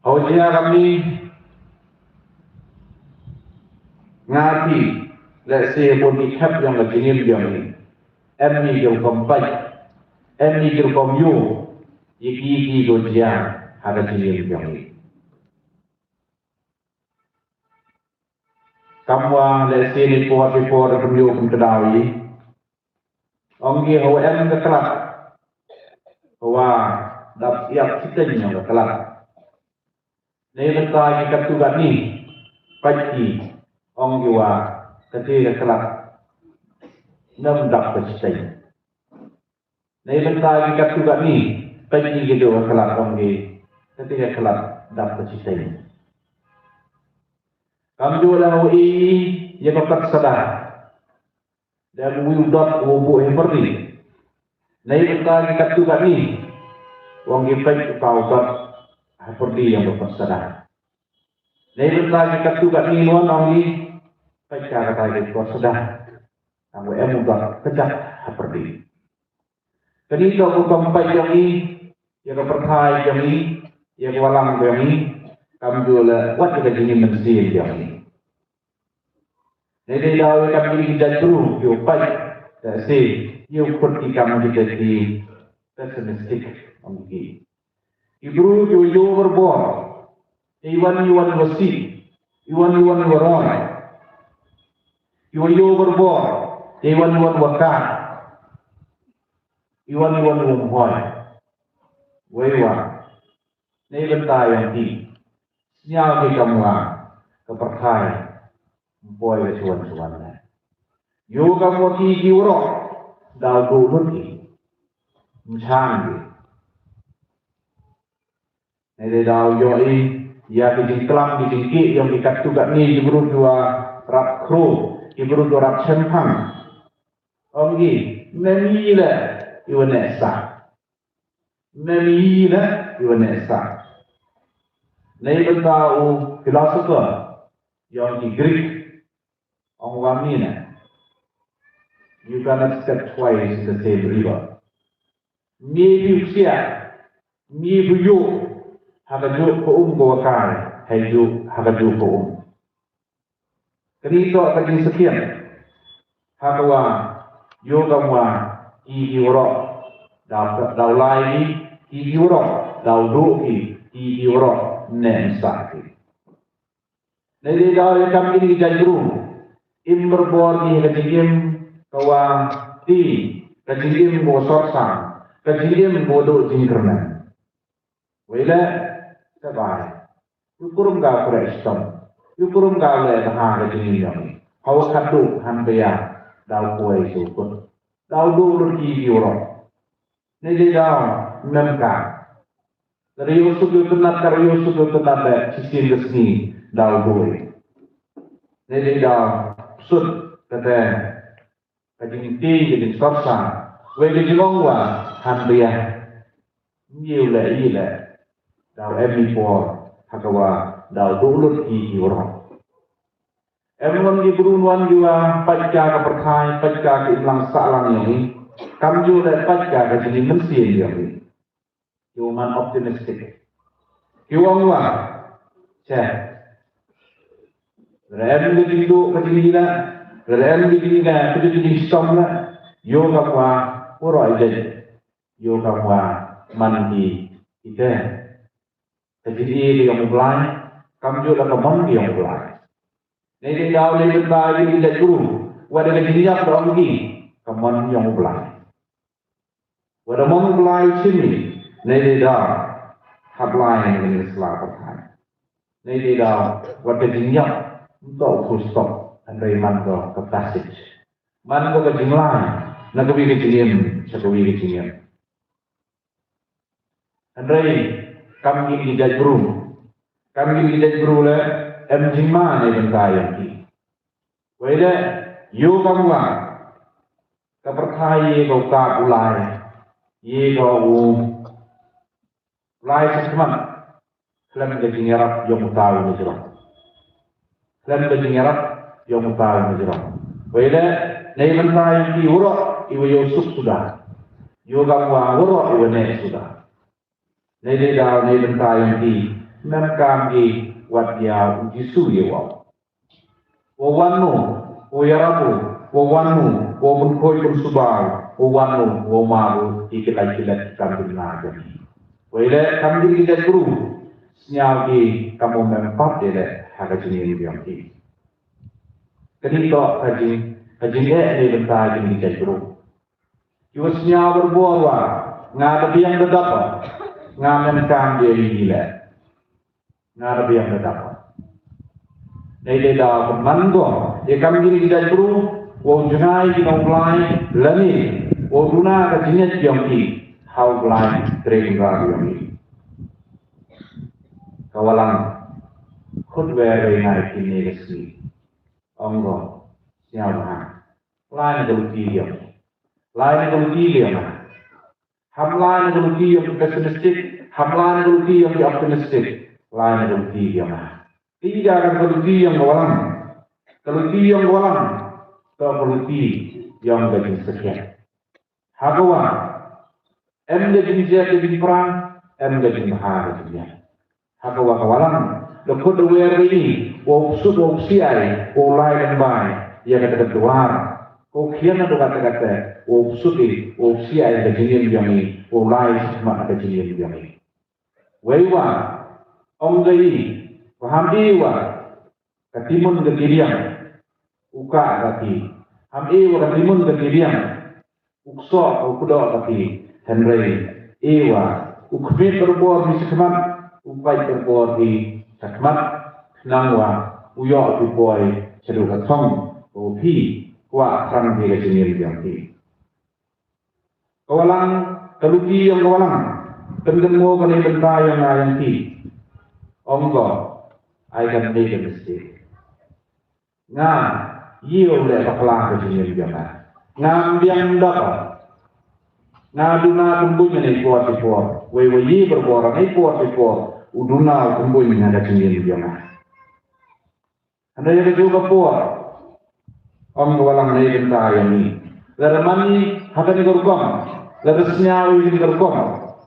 Haba jia kane, nga phi, lehse bun ki khep jong ka jingim jong ngi, em ngi ki rukom peit, em ngi ki rukom ïoh ïa ki, ki ko jia ha ka jingim jong ngi. Kam wa lehse ni por ki por pynïoh pynkdaw ïa i. Ong ki hawa em ka khlad, hawa dap ïap shiteng ïa ka khlad. Nei bynta ki katto katne, peit ki, ong ki wa kata ka khlad ym dap ka shiteng. Nei bynta ki katto katne, peit ki, kata ka khlad, ong ki, kata ka khlad dap ka shiteng. Kam ju leh hawa i ïa ka pat sada. Dang uwi u dot u buh hapyrdi. Nei bynta ki katto katne, ong ki, peit uta u dot hapyrdi ïa ka pat sada. Nei bynta ki katto katne, wan, ong ki, peit ka kata ka pat sada. Tang wa em u dot kjat hapyrdi. Kane ka rukom peit jong ngi ïa ka pyrthai jong ngi, ïa ka balang jong ngi, kam ju leh wat ïa ka jingim mynsiem jong ngi. Nei dei daw ïa kam, ki jait bru ki u peit, lehse ïa u khot ki kam ki dei ki pessimistic, ong ki. Ki bru ki u ïoh borbor ïa i wan i wan i wa sih, i wan i wan i wa roi. Ki u ïoh borbor ïa i wan i wan i wa kah, i wan i wan i wa ym hoi. Wei wa, nei bynta ïa ki, sñiaw ki kam wa ka pyrthai ym poi ka shuwan shuwan ne. Ïoh kam wa ki ki waroh daw duh lut ki, ym shang ki. Nei dei daw ïoh i ïa ki jingklam ki jingkit yong ki katto katne ki bru ki wa rap khro, ki bru ki wa rap shemphang. Ong ki, mem i leh i wa neh sah. Mem i leh i wa neh sah. Nei bynta u philosopher yong ki Greek, ong wa mine, you cannot step twice in the same river. Mie phi u ksiah, mie phi u ïuh ha ka juk ka um ka wa kai, ha juk, ha ka juk ka um. Kane toh ka jingsakhiat ha ka wa ïoh kam wa ki ki waroh daw, daw lai ki, ki ki waroh daw duh ki, ki ki waroh neh sah ki. Nei dei daw ïa kam kine ki jait bru, im borbor ki ha ka jingim ka wa ti, ka jingim ka wa sorsang, ka jingim ka wa duh jingkyrmen. Wei leh, ka bai, u kurum ka khreh shitom, u kurum ka leh bha ka jingim jong ngi. Hawa khatduh hangne ïa daw poi sha u kut, daw duh lut ki ki waroh. Nei dei daw, mem ka. Ka ïoh suk ïoh tynnat, ka ïoh suk ïoh tynnat leh shisien ka sngi daw duh. Nei dei daw, sut kata ka jingtieng ka jingsorsang. Wei ka jingong wa hangne ïa, ym ïoh leh i leh, daw em i por ha ka wa daw duh lut ki ki waroh. Em wan ki bru wan ki wa peit ka ka pyrthai, peit ka ka imlang sahlang yong i, kam ju leh peit ka ka jingim mynsiem yong i. Ki wa man optimistic, ki wa ong wa, che, re em ka jingduh ka jingïaleh, re em ka jingïaleh ka jingshitom leh, ïoh kam wa, waroh i dei, ïoh kam wa man ki, ki te ka jingïeit ka yong u Blai, kam ju leh ka mon ka yong u Blai. Nei dei daw lei bynta ïa ki jait bru, wat da ka jingïap da ong ki, ka mon yong u Blai. Wat da mon u Blai u shim i, nei dei daw, Hap lai na kane ka sla pyrthai. Nei dei da wat ka jingïap, ym toh u full stop, hynrei man ko ka passage. Man ko ka jinglai na kawei ka jingim sha kawei ka jingim. Hynrei kam ngin ki jait bru. Kam ngin ki jait bru leh em jingma na bynta ïa ki. Wei leh ïoh kam wa ka pyrthai ïa ka u kap u lai, ïa ka u lai sha khmat khlem ka jingïarap ïa u tau na jrong. Khlem ka jingïarap ïa u tau na jrong. Wei leh na bynta ïa ki waroh iwa ïoh suk suda. Ïoh kam wa waroh iwa neh suda. Nei dei da na bynta ïa ki, mem kam ki wat ïa u Jisu ïa u. Wa wan u, wa ïarap u, wa wan u, wa pynkhoi pynsuba u, wa wan u, wa mad u ïa ki lait ki lait ki kam duna jong ki. Wei leh kam ki ki jait bru, sñiaw ki kam u mem pat de leh ha ka jingim jong ki. Kani toh ka jing, ka jingeh na bynta ki ki jait bru. Ki wa sñiaw barabor wa nga da biang da dap, nga mem kam de ïa ki leh. Nga da biang da dap. Nei dei da pynman ko ïa kam ki ki jait bru, wow jngai ki na u Blai lane wow duna ka jingngeit jong ki ha u Blai Trai Kynrad jong ki. Ka Walang, khut wer wei ngai ki ne ka sngi. Ong ko, sñiaw bha. Lai na ka luti jong. Lai na ka luti jong. Ham lai na ka luti jong ki pessimistic, ham lai na ka luti jong ki optimistic. Lai na ka luti jong. Ti ja ka luti jong ka Walang. Ka luti jong ka Walang. Ka luti jong ka jingsakhiat. Ha ka wa em ka jingjia ka jingpra, em ka jingbha ka jingjia. Ha ka wa ka Walang, da khut da wer ri, wow suk wow siai, wow lai lem bai ïa ka ka dwar. Ko khian da ka ka ka, wow suk i, wow siai ka jingim jong i, wow lai suk ma ka jingim jong i. Wei wa, ong ka i, wa ham i wa, ka timun ka kiriang, u ka ka ti. Ham i wa ka timun ka kiriang, u ksoh u kdoh ka ti. Hynrei i wa u khmih barabor hi shakhmat, u pait barabor hi shakhmat, khnang wa u ïoh u poi shaduh ka thong, u phi kwah thrang hi ka jingim jong phi. Ka Walang, ka luti jong ka Walang, pyndem mo ka ne bynta jong nga jong phi. Ong ko, I can make a mistake. Nga ïoh leh bakla ka jingim jong nga. Nga biang dap. Nga duna kumbuin ïa nei por ti por. Wei wei ïa barabor nei por ti por. U duna kumbuin ïa ka jingim jong nga. Hynda ïa ka ju ka por. Ong ka Walang nei bynta ïa ni. Lada man ni ha kani ka rukom. Lada sñiaw ïa kani ka rukom.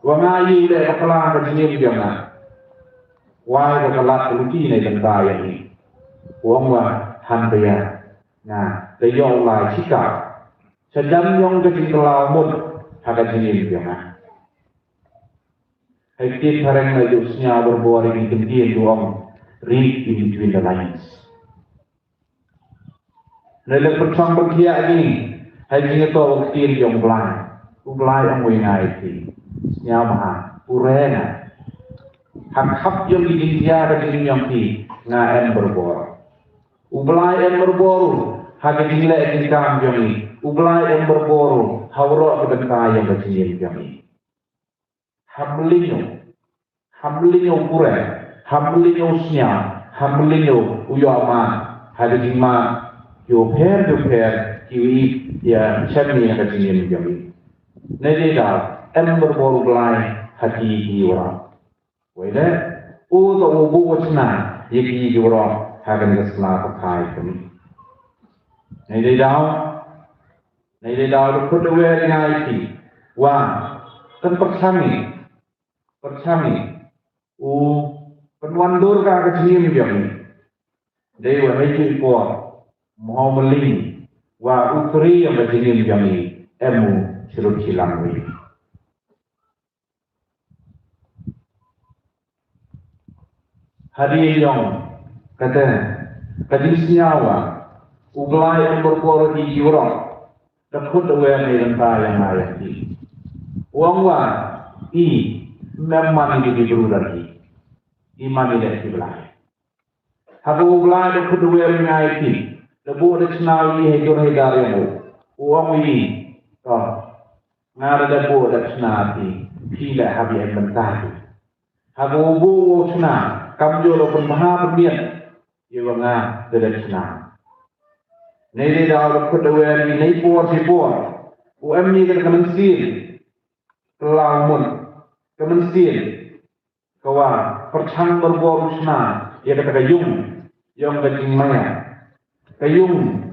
Wa nga ïoh leh bakla ka jingim jong nga. Wai ka ka lad ka luti nei bynta ïa ni. Wong wa han ka ïa. Nga, da ïoh lai chika. Sa jan yong ka jingkylla mut, ha ka jingim jong nga. Hai ktien phareng na ju sñiaw barabor ïa ki ktien ju ong, read in between the lines. Na lek pyrchang pyrkhia agi, hai jingïatoh ktien jong Blai. U Blai ong wei ngai ti. Sñiaw maha, u re nga. Hap hap yong ki jingïa ka jingim yong ki, nga em barabor. U Blai em barabor u, ha ka jingleh jingkam jong i. U Blai em barabor u, ha waroh ka bynta jong ka jingim jong i. Ham mlien u, ham mlien u kure, ham mlien u sñiaw, ham mlien u ïoh man, ha ka jingman, ïoh pher, ïoh pher, ki wi, ïa, chem ni ha ka jingim jong i. Nei dei da, em barabor u Blai, ha ki, ki waroh. Wei leh, u to u bu u chna, ïa ki ki waroh, ha kane ka sla pyrthai kane. Nei dei daw, nei dei daw, da khut da wer ïa ngi ki. Wa, kan pyrchang i, pyrchang i. U, pynwan dur ka ka jingim jong i. Dei wa hei ki por, mo mling, wa u kri ïa ka jingim jong i, em u, chirup chilang wi. Hadien yong, kata, ka jingsñiaw wa, u Blai em barabor ki ki waroh, da khut da wer nei bynta ïa nga ïa ki. U ong wa, i, Mem man ïa ki briew da ki. Ki man ïa ki blai. Haba u Blai da khut da wer u ïa ngi, da buh da chna ïa ngi ha jur ha ïar ïa u. U ong ïa ngi, to, nga da buh da chna ïa phi, phi la hap ïa em bynta ïa u. Haba u buh u chna, kam ju la pynbha pynmiat ïa u, nga da da chna. Nei dei da khut da wer ïa ngi, nei por shi por u em ïa ka mynsiem. Ka la mut ka mynsiem ka wa pyrshang barabor u chna ïa kata ka ïung ïong ka jingmaïa. Ka ïung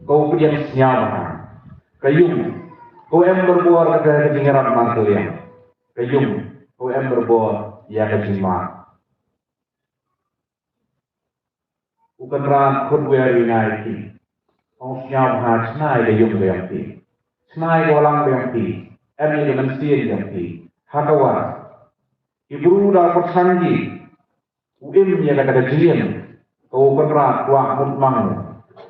ka u pdiang sñiaw bha. Ka ïung ka u em barabor kata ka jingïarap markylliang. Ka ïung ka u em barabor ïa ka jingma. U Kynrad khut wer ïa ngi, ong sñiaw bha, chna ïa ka ïung ka ïong phi. Chna ïa ka walang ka ïong phi. Em ïa ka mynsiem ïong phi. Ha ka wa ki briew da pyrshang ki, u im ïa kata ka jingim ka u Kynrad kwah mut mang.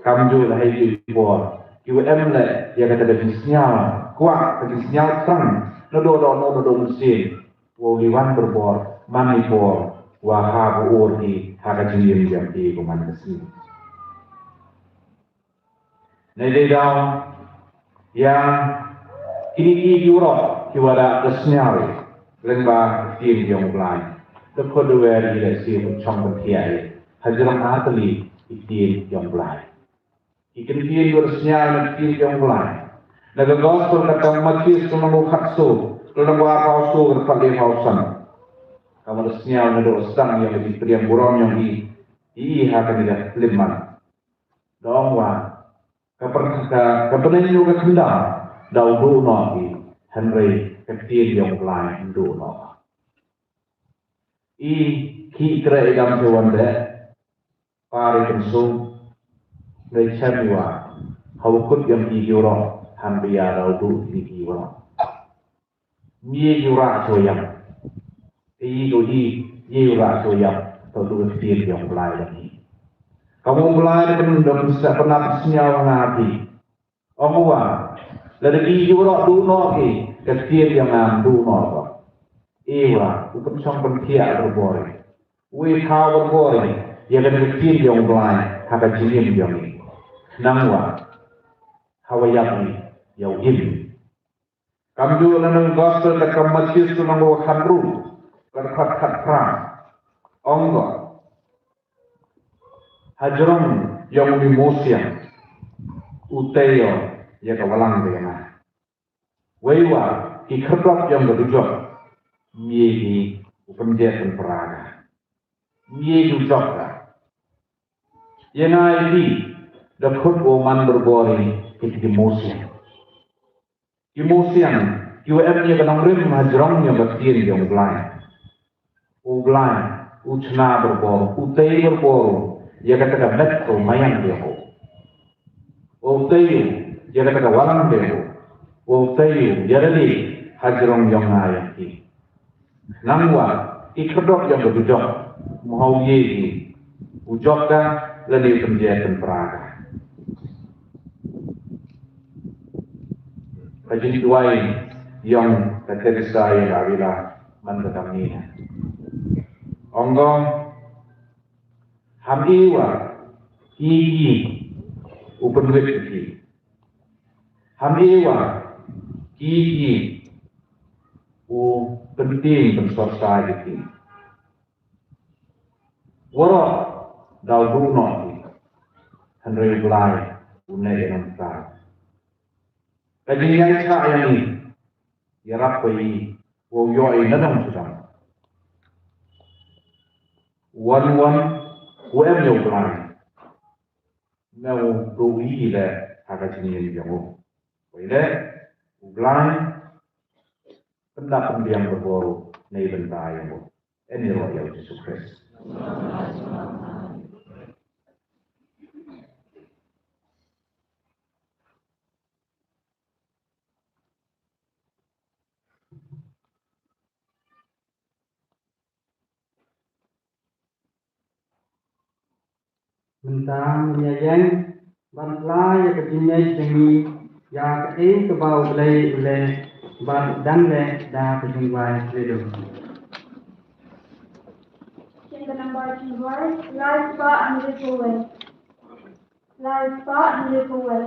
Kam ju la hei ki bor ki u em leh ïa kata ka jingsñiaw, kwah ka jingsñiaw thrang. Naduh dohnud naduh mynsiem. Wow li wan barabor man ni por wa ha ka ur ki ha ka jingim jong ki ko man ka sngi. Nei dei daw ïa kini ki ki urok ki wa da da sñiaw lyngba ka ktien jong u Blai. Da khot da wer ïa la si u chong kan thiah ïa ha jrong ha tali ki ktien jong u Blai. Ki kyntien ïoh sñiaw na ki ktien jong u Blai. Na ka gospel kata u Mathaios lynnong khatsaw, lynnong arphew saw, dkhot laiphew san. Ka mut sñiaw naduh sdang ïa ka jingpdiang burom ïong i, i ha kane ka khyllipmat. Da ong wa ka pyrthei ka, ka bneng ïa ka khyndaw da u duh noh i, hynrei ka ktien jong u Blai ym duh noh. I ki kre i dam te wan de. Pari pynsum. Dei chem i wa ha u kut ïong ki ïurok han bia da u duh ki ïurok. Ngi ïura cho ïam. I ko i ïura cho ïam. To duh ktien ïong Blai da ngi. Ka mo Blai da pyn da pyn sa pynap sñiaw nga ki. Ong u wa lada ki ïurok duh noh ki, ka ktien ïong nga ym duh noh ko. I wa u pynshong pynthiah barabor. U i khaw barabor ïa kane ka ktien ïong u Blai ha ka jingim ïong i. Nang wa ha wa ïap i ïa u im. Kam ju na nang gospel da kam Mathaios lynnong khatsaw, dkhot khatphra. Ong ko ha jrong ïong u mih mawsiang u tei ïa ka walang ka ïa nga. Wei wa ki khyrdop ïong ka dujok mih ki u pynjep pynpra ka. Mih ki u jok ka. Ïa nga ïa ki da khot u man barabor ïa ki mawsiang. Ki mawsiang ki wa em ïa ka nongrim ha jrong ïa ka ktien ïong u Blai. U Blai u chna barabor, u tei barabor ïa kata ka met ka u maïan ïa u. U tei ïa kata ka walang ïa u. U tei ïa lade ha jrong ïong nga ïong ki. Nang wa ki khyrdop ïong ka dujok mo ha u ïe ki u jok ka lane u pynjep pynpra ka. Ka jingduwai ïong ka Teresa ïa ka Avila man ka kamni. Ong ko, ham i wa ki ki u pynwit ki. Ham i wa ki ki u pyntieng pynsorsa ki. Waroh da u duh noh ki. Hynrei u Blai u neh ïa nangta. Ka jingïaishah ïa ngi ïarap ba i wow ïoh i na nong sudang. Wan wan u em ïa u Blai. Na u duh i le ha ka jingim ïa u. Wei le u Blai. Pynda pynbiang barabor na i bynta ïa u. Ïa u Jisu Khrist. Mynta ngin ïeng ban pla ïa ka jingngeit jong ngi ïa kaei kaba U Blei u leh bad dang leh da ka jingduwai. Lai spah hynriew phew wei. Lai spah hynriew phew wei.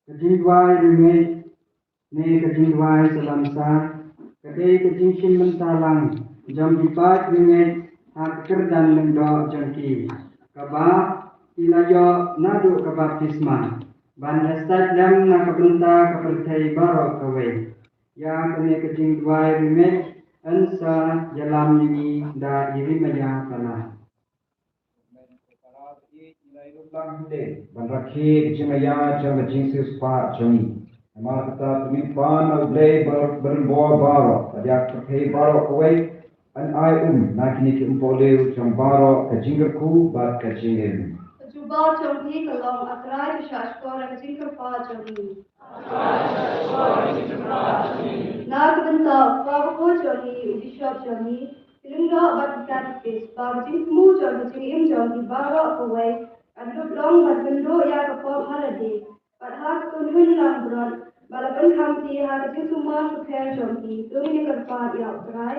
Ka jingduwai rangeit ne ka jingduwai salam sah ka dei ka jingshim bynta lang jong ki paid rangeit ha ka kyrdan lyngdoh jong ki, kaba ki la ïoh naduh ka baptisma, ban ïasaid lem na ka bynta ka pyrthei baroh kawei. Ïa kane ka jingduwai rangeit yn sa ïalam ïa ngi da i Jeremaïah Pala. Ban rakhe ka jingmaïa jong ka jingsiewspah jong ngi. Namar kata to ngin pan na U Blei ba, ba rim bor baroh, bad ïa ka pyrthei baroh kawei, yn ai um na kine ki umpohliew jong baroh ka jingkyrkhu bad ka jingim. Ka jubab jong phi ka long, A Trai, to shahshkor ïa ka jingkyrpad jong ngi. Na ka bynta u kpa bakhuid jong ngi, u bishop jong ngi, ki lyngdoh bad ki katikis, ba ka jingthmu jong ka jingim jong ngi baroh kawei kan lut long ban kynduh ïa ka pop ha lade bad ha ka kynhun langbrot ba la pynkham phi ha ka jingsumar bapher jong ngi. To ngin ïakyrpad ïa U Trai.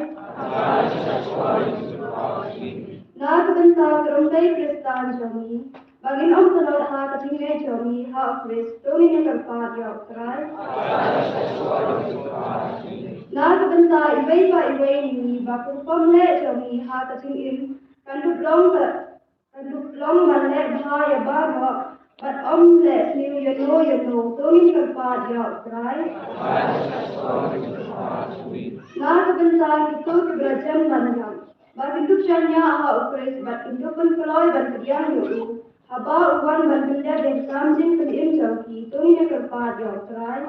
Na ka bynta ka rymbei Khristan jong ngi, ba ngin ym tlot ha ka jingngeit jong ngi ha u Khrist, to ngin ïa kyrpad ïa u Trai. Na ka bynta iwei pa iwei ngi, ba ka rukom leh jong ngi ha ka jingim kan dup long ka, kan dup long ban leh bha ïa baroh, bad ym leh sniew ïano ïano, to ngin kyrpad ïa u Trai. Na ka bynta kito kiba la jem ban ïap, ba kin dup shaniah ha u Khrist, bad kin dup ban kloi ban pdiang ïa u, haba u wan ban pyndep ïa ka kam jingpynim jong ki, to ngin ïa kyrpad ïa u Trai.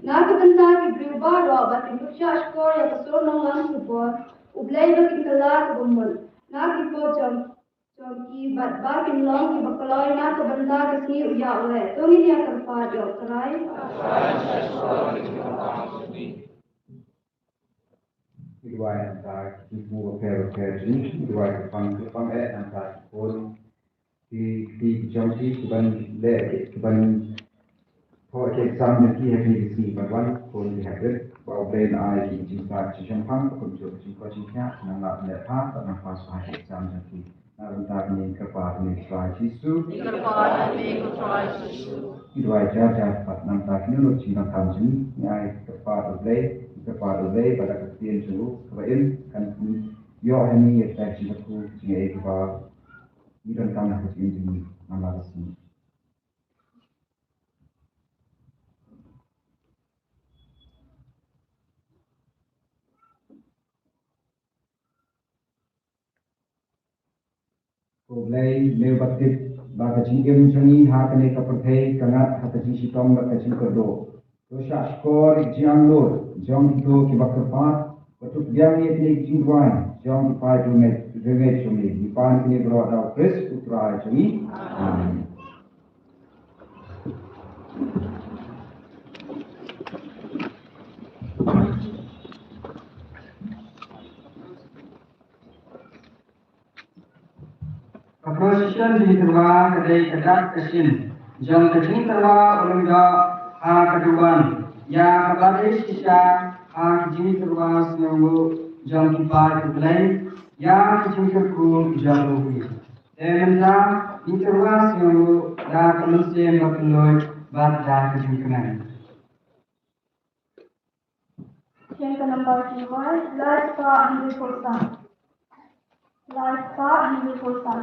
Na ka bynta ki briew baroh, ba kin dup shahshkor ïa ka sur nonglam subor U Blei, ba kin kylla kaba mut na ki pop jong jong ki, bad ba kin long kiba kloi na ka bynta ka sngi u ïa u leh, to ngin ïa kyrpad ïa u Trai. Ngi duwai na ka bynta ki khun bapher bapher jong ngi, ngi duwai kyrpang kyrpang eh na ka bynta ki khun ki kti ki jong ki, kiban leh ki, kiban thoh ki exam jong ki ha kine ki sngi ban wan, khun ki hapdeng, ba U Blei un ai ki jingstad jingshemphang, ba kumjuh ka jingkoit jingkhiah, nang lap leh bha, bad nang pass bha ki exam jong ki. Na ka bynta kine ngi kyrpad ha ïing u Trai Jisu. Ngi kyrpad ha ïing u Trai Jisu. Ngi duwai jar jar pat na ka bynta kine ki jingdonkam jong ngi, ngi ai kyrpad U Blei, ngi kyrpad U Blei, ba da ka ktien jong u kaba im, kan ïoh ha ngi ïa ka jingkyrkhu, jingaiei kaba ngi donkam ha ka jingim jong ngi man la ka sngi. Ko Blei, me uba tip ba ka jingim jong ngi ha kane ka pyrthei ka ngat ha ka jingshitom bad ka jingkyrduh. To shahshkor ïa ka jingangnud jong kito kiba kyrpad, bad to pdiang ïa kine ki jingduwai jong ki paid riewngeit, riewngeit jong ngi. Ngi pan kine baroh da U Khrist U Trai jong ngi. Amen. Ka procession jong ki tyrwa ka dei ka dak ka shin jong ka jingtyrwa u lyngdoh ha ka duwan ïa kaba dei shisha ha ki jingtyrwa sngewnguh jong ki paid U Blei ïa ki jingkyrkhu jong u. Te mynta ngin tyrwa sngewnguh da ka mynsiem bakynluid bad da ka jingkmen. Sha ka number ki wai, lai spah hynriewphew san. Lai spah hynriewphew san.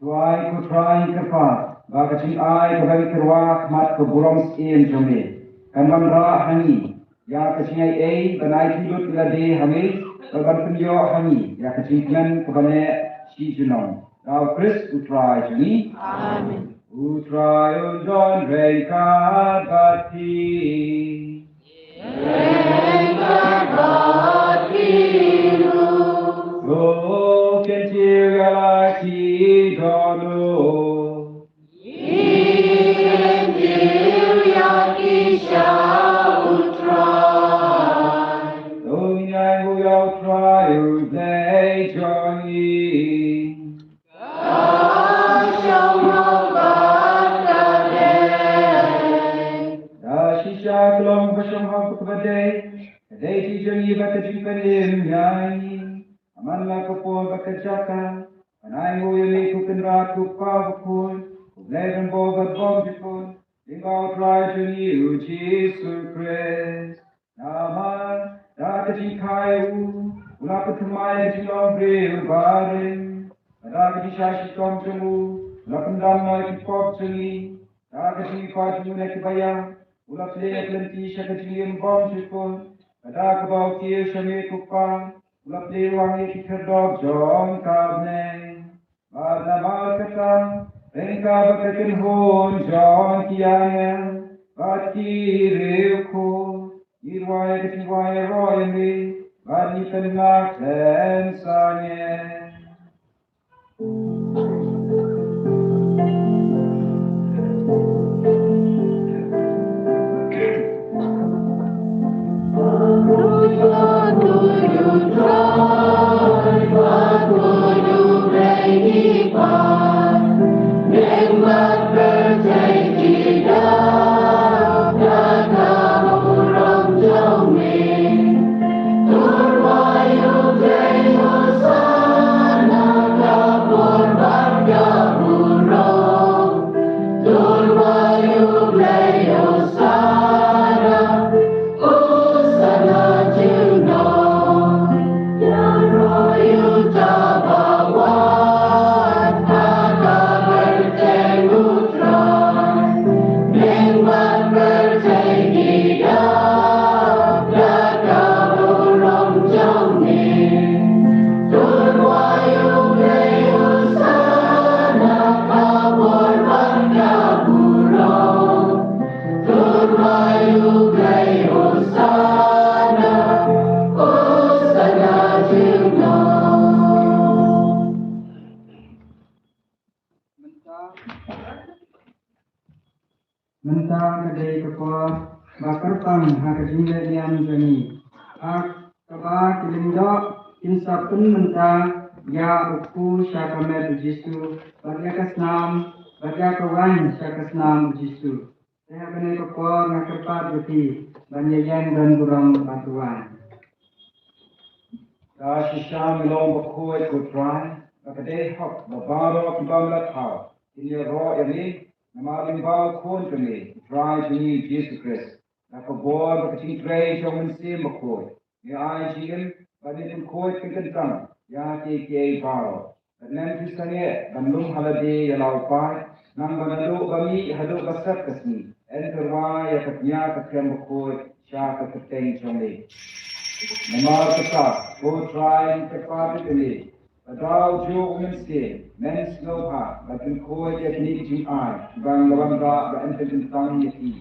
Duwai, ko Trai, kyrpad ba ka jingai kaba ngi kyrwa ha khmat ka burom syiem jong me kan wanrah ha ngi ïa ka jingaiei ban aiti lut ïa lade ha me bad ban pynïoh ha ngi ïa ka jingkmen kaba neh shi junom. Da U Khrist U Trai jong ngi. Amen. U Trai un don ryngkat bad phi. Ryngkat bad phi ruh. To kyntiew ïa la ki dohnud. Ngi kyntiew ïa ki sha U Trai. To ngin ainguh ïa U Trai U Blei jong ngi. Ka shong noh bad ka dei. Da shisha ka long ba shong noh bad ka dei. Ka dei jong ngi bad ka jingpynim ïa ngi. Ha man la ka por bad ka jaka, ngan ainguh ïa me, ko Kynrad, ko Kpa bakhuid, ko Blei Rangbah bad Bymjukut, lyngba U Trai jong ngi U Jisu Khrist. Namar da ka jingkha ïa u, u la pynthymmai ïa ka jinglong briew barim. Bad da ka jingshah shitom jong u, u la pyndam noh ïa ki pop jong ngi. Da ka jingïakhun jong u na kiba ïap, u la plie ïa ka lynti sha ka jingim bymjukut. Bad da kaba u kiew sha me, ko Kpa, u la plie wang ïa ki khyrdop jong ka bneng. Bad namar kata, ryngkat bad ka kynhun jong ki angel bad ki riewkhuid, ngi rwai ka jingduwai ïaroh ïa me bad ngi kynmaw khlem sangeh. Mynta, mynta ka dei ka por ba kyrpang ha ka jingleh niam jong ngi. Ha kaba ki lyngdoh kin sa pynmynta ïa u kpu sha ka met u Jisu, bad ïa ka snam, bad ïa ka waiñ sha ka snam u Jisu. Te ha kane ka por nga kyrpad ïa phi ban ïaïeng don burom bad u waiñ. Da shisha me long bakhuid, ko Trai, ba ka dei hok ba baroh kiba me la thaw kin ïaroh ïa me, namar lyngba u Khun jong me, u Trai jong ngi Jisu Khrist. Da ka bor bad ka jingtrei jong u Mynsiem Bakhuid, me ai jingim bad me pynkhuid pynkyntang ïa kiei kiei baroh. Bad men phi sangeh ban lum ha lade ïa la u paid, nang ba naduh ba mih haduh ba sep ka sngi, yn pyrwa ïa ka tnga ka them bakhuid sha ka kyrteng jong me. Namar kata, ko Trai, ngi kyrpad ïa me, ba da u juh u Mynsiem, men sngewbha ban pynkhuid ïa kine ki jingai kiba ngi la wanrah, ba yn pynkyntang ïa ki,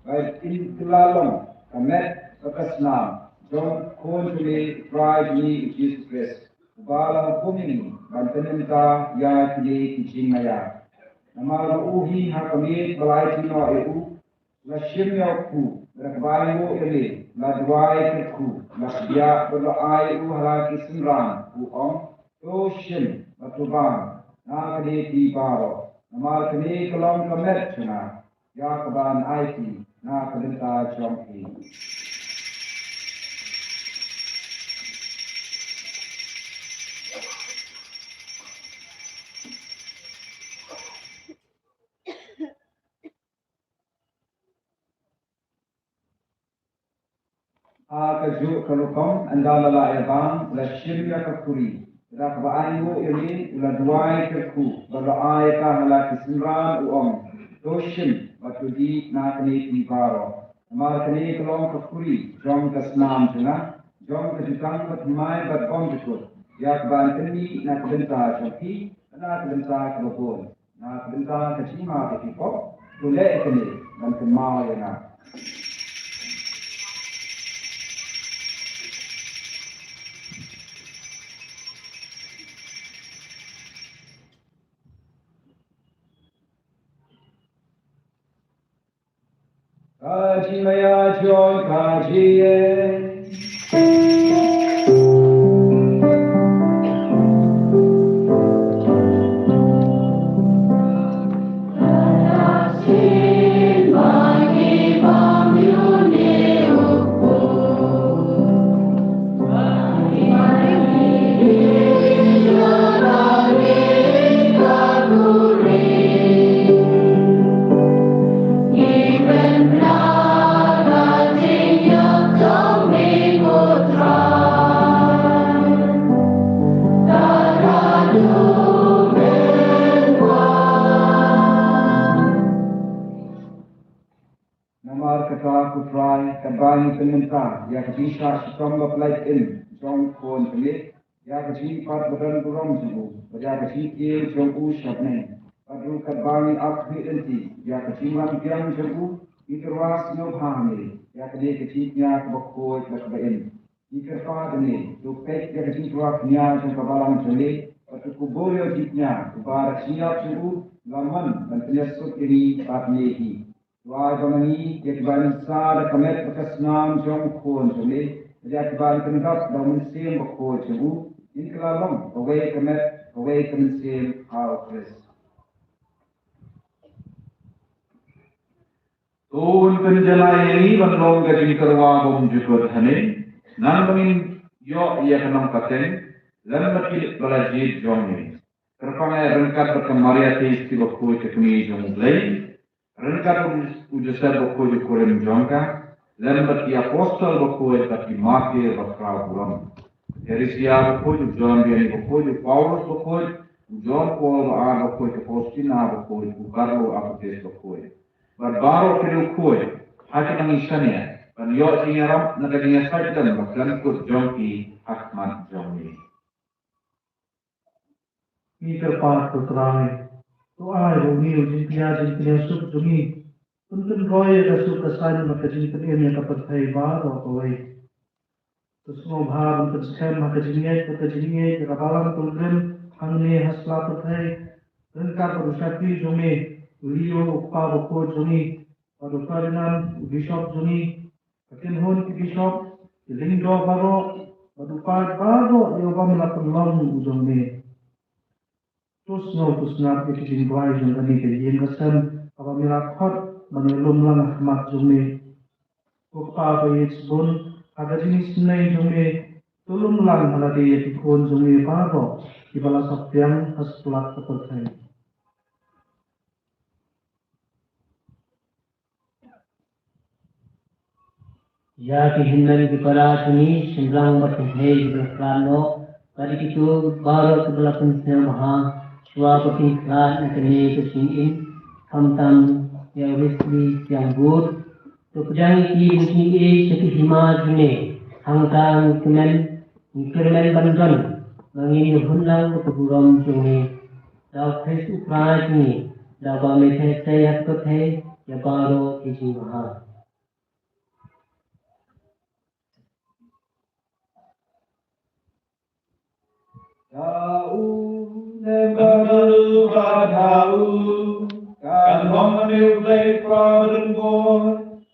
ba kin kylla long ka met bad ka snam jong u Khun jong me, u Trai jong ngi u Jisu Khrist, uba la hukum ïa ngi ban pynbynta ïa kine ki jingmaïa. Namar ba u hi ha ka miet ba la aiti noh ïa u, la shim ïa u kpu, bad da kaba ainguh ïa me, la duwai kyrkhu, la kbiah bad la ai ïa u ha la ki synran, u ong, to shim bad to bam na ka lynti baroh, namar kane ka long ka met jong nga, ïa kaban aiti na ka bynta jong phi. Ha kajuh ka rukom, ynda la lah ïa bam, la shim ïa ka khuri, da kaba ainguh ïa me, u la duwai kyrkhu, bad la ai ïa ka ha la ki synran, u ong, to shim bad to dih na kane phi baroh, namar kane ka long ka khuri jong ka snam jong nga, jong ka jutang bathymmai bad bymjukut, ïa kaban pynmih na ka bynta jong phi, na ka bynta kaba bun. Na ka bynta ka jingma ka jingpop, to leh ïa kane ban kynmaw ïa nga. Ka jingmaïa jong ka jingim. Namar kata ko Trai, katba ngi pynmynta ïa ka jingshah shitom baptize jong u Khun jong me, ïa ka jingpynbeit burom jong u, bad ïa ka jingkiew jong u sha bneng, bad ruh katba ngi ap khmih lynti ïa ka jingwan biang jong u, ngi kyrwa sngewbha ha me ïa kane ka jingkñia kaba khuid bad kaba im. Ngi kyrpad ïa me, to peit ïa ka jingkyrwa kñia jong ka balang jong me, bad to kubur ïa u jingkñia uba da ka jingïap jong u la mon ban pynïasuk ïa ngi bad me hi. To ai ba ma ngi, ïa kiba ngi sa da ka met bad ka snam jong u Khun jong me, bad ïa kiba ngi pyndap da u Mynsiem Bakhuid jong u, ngin kylla long kawei ka met, kawei ka mynsiem ha u Khrist. To un pynjanai ïa ngi ban long ka jingkyrwa bymjukut hangne, ngan ba ngin ïoh ïa ka nongpateng lem bad ki leit ba la jied jong ngi. Kyrpang ïa ryngkat bad ka Maria Theisotti bakhuid ka Kmie jong U Blei, ryngkat u Joseph bakhuid u kurim jong ka, lem bad ki apostol bakhuid bad ki martir bakhraw burom. Theresia bakhuid, u John Vianney bakhuid, u Paulus bakhuid, u John Paul ba ar bakhuid, ka Faustina bakhuid, u Carlo Acutis bakhuid. Bad baroh ki riewkhuid ha ki nongshaniah, ban ïoh jingïarap na ka jingïasaid lem ba khlem kut jong ki ha khmat jong me. Ngi kyrpad ko Trai, to ai ba une u jingpynïar jingpynïasuk jong ngi un pynroi ïa ka suk ka saiñ bad ka jingpynim ïa ka pyrthei baroh kawei. To sngewbha ban pynskhem ha ka jingngeit bad ka jingngeit ïa ka Balang Pilgrim hangne ha sla pyrthei, ryngkat bad u shakri jong me u Leo, u kpa bakhuid jong ngi, bad u Ferdinand, u bishop jong ngi, ka kynhun ki bishop, ki lyngdoh baroh, bad u paid baroh ïa uba me la pynlong u jong me. To sngew to sngap ïa ki jingduwai jong kane ka ïing ka sem kaba me la khot ban ïalum lang ha khmat jong me. Ko Kpa ba ïeit shibun, ha ka jingisynei jong me, to lum lang ha lade ïa ki khun jong me baroh kiba la sophiang ha satlak ka pyrthei. Ïa ki hynmen ki para jong ngi, shynrang bad kynthei kiba la khlad noh, bad ïa kito baroh kiba la pynsngewbha shuwa ba kin khlad na kane ka jingim, khamtam ïa u Wesley Kiang Bur, to pdiang ïa ki ban jingïeit sha ki hima jong me, hangta ngi kmen, ngi kyrmen ban don ba ngin ïa hun lang ïa ka burom jong me. Da u Khrist u Trai jong ngi, da uba me theh thei ha ka pyrthei ïa baroh ki jingbha. Ka dei u, kan long ma me u Blei Kpa ba don bor,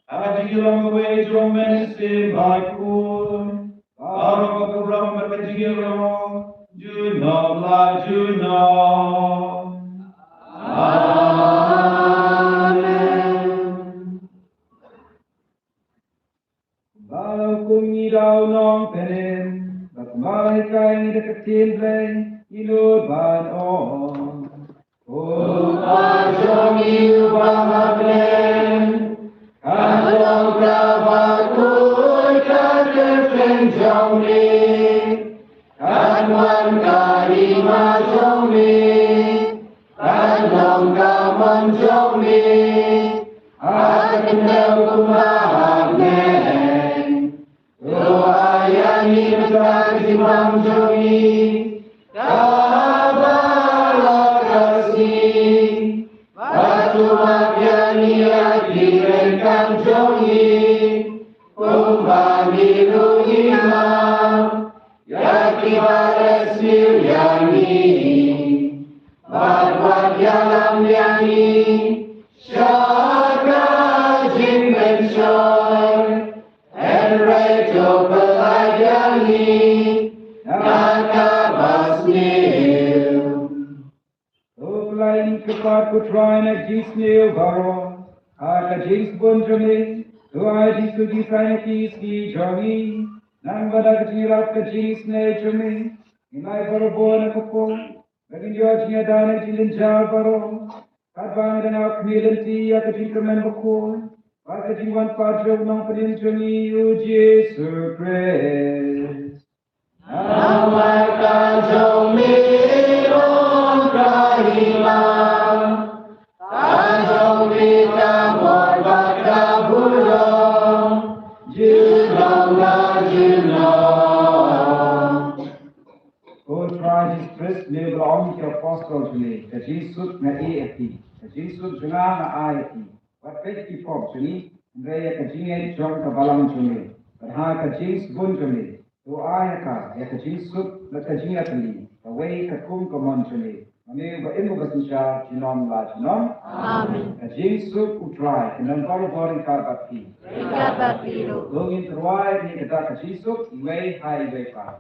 ha ka jingïalong kawei jong U Mynsiem Bakhuid, baroh ka burom bad ka jingïarap junom la junom. Amen. Ba la hukum ngi da u Nongpynim, ba kumba la hikai ngi da ka ktien Blei, ngi nud ban ong: Ko Kpa jong ngi uba ha bneng, kan long kaba khuid ka kyrteng jong me, kan wan ka hima jong me, kan long ka mon jong me ha ka khyndew kumba ha bneng. To ai ïa ngi mynta ka jingbam jong ngi kaba la ka sngi, bad to map ïa ngi ïa ki ryngkat jong ngi, kumba ngi ruh ngi map ïa kiba leh sniew ïa ngi, bad wat ïalam ïa ngi sha ka jingpynshoi, hynrei to pyllait ïa ngi na kaba sniew. To pyllait ïa ngi ko Kpa, ko Trai, na ka jingsniew baroh, ha ka jingsbun jong me, to ai jingsuk jingsaiñ ha ki sngi jong ngi, nangta da ka jingïarap ka jingisynei jong me, ngin ai barabor na ka pop, ba ngin ïoh jingïada na ka jingjynjar baroh, katba ngi dang ïakhmih lynti ïa ka jingkyrmen bakhuid bad ka jingwan pat jong u Nongpynim jong ngi, u Jisu Khrist. Namar ka jong me, O Trai, ka hima, ka jong me ka bor bad ka burom, junom la junom. Ko Trai Jisu Khrist, me ba la ong ïa ki apostol jong me, ka jingsuk nga ai ïa phi, ka jingsuk jong nga nga ai ïa phi. Wat peit ïa ki pop jong ngi, hynrei ïa ka jingngeit jong ka balang jong me. Bad ha ka jingsbun jong me, to ai ha ka ïa ka jingsuk bad ka jingïatylli, kawei katkum ka mon jong me. Ma me uba im uba synshar junom la junom. Amen. Ka jingsuk U Trai kan don barabor ryngkat bad phi. Ryngkat bad phi ruh. To ngin tyrwa ïa kane ka dak ka jingsuk iwei ha iwei pat.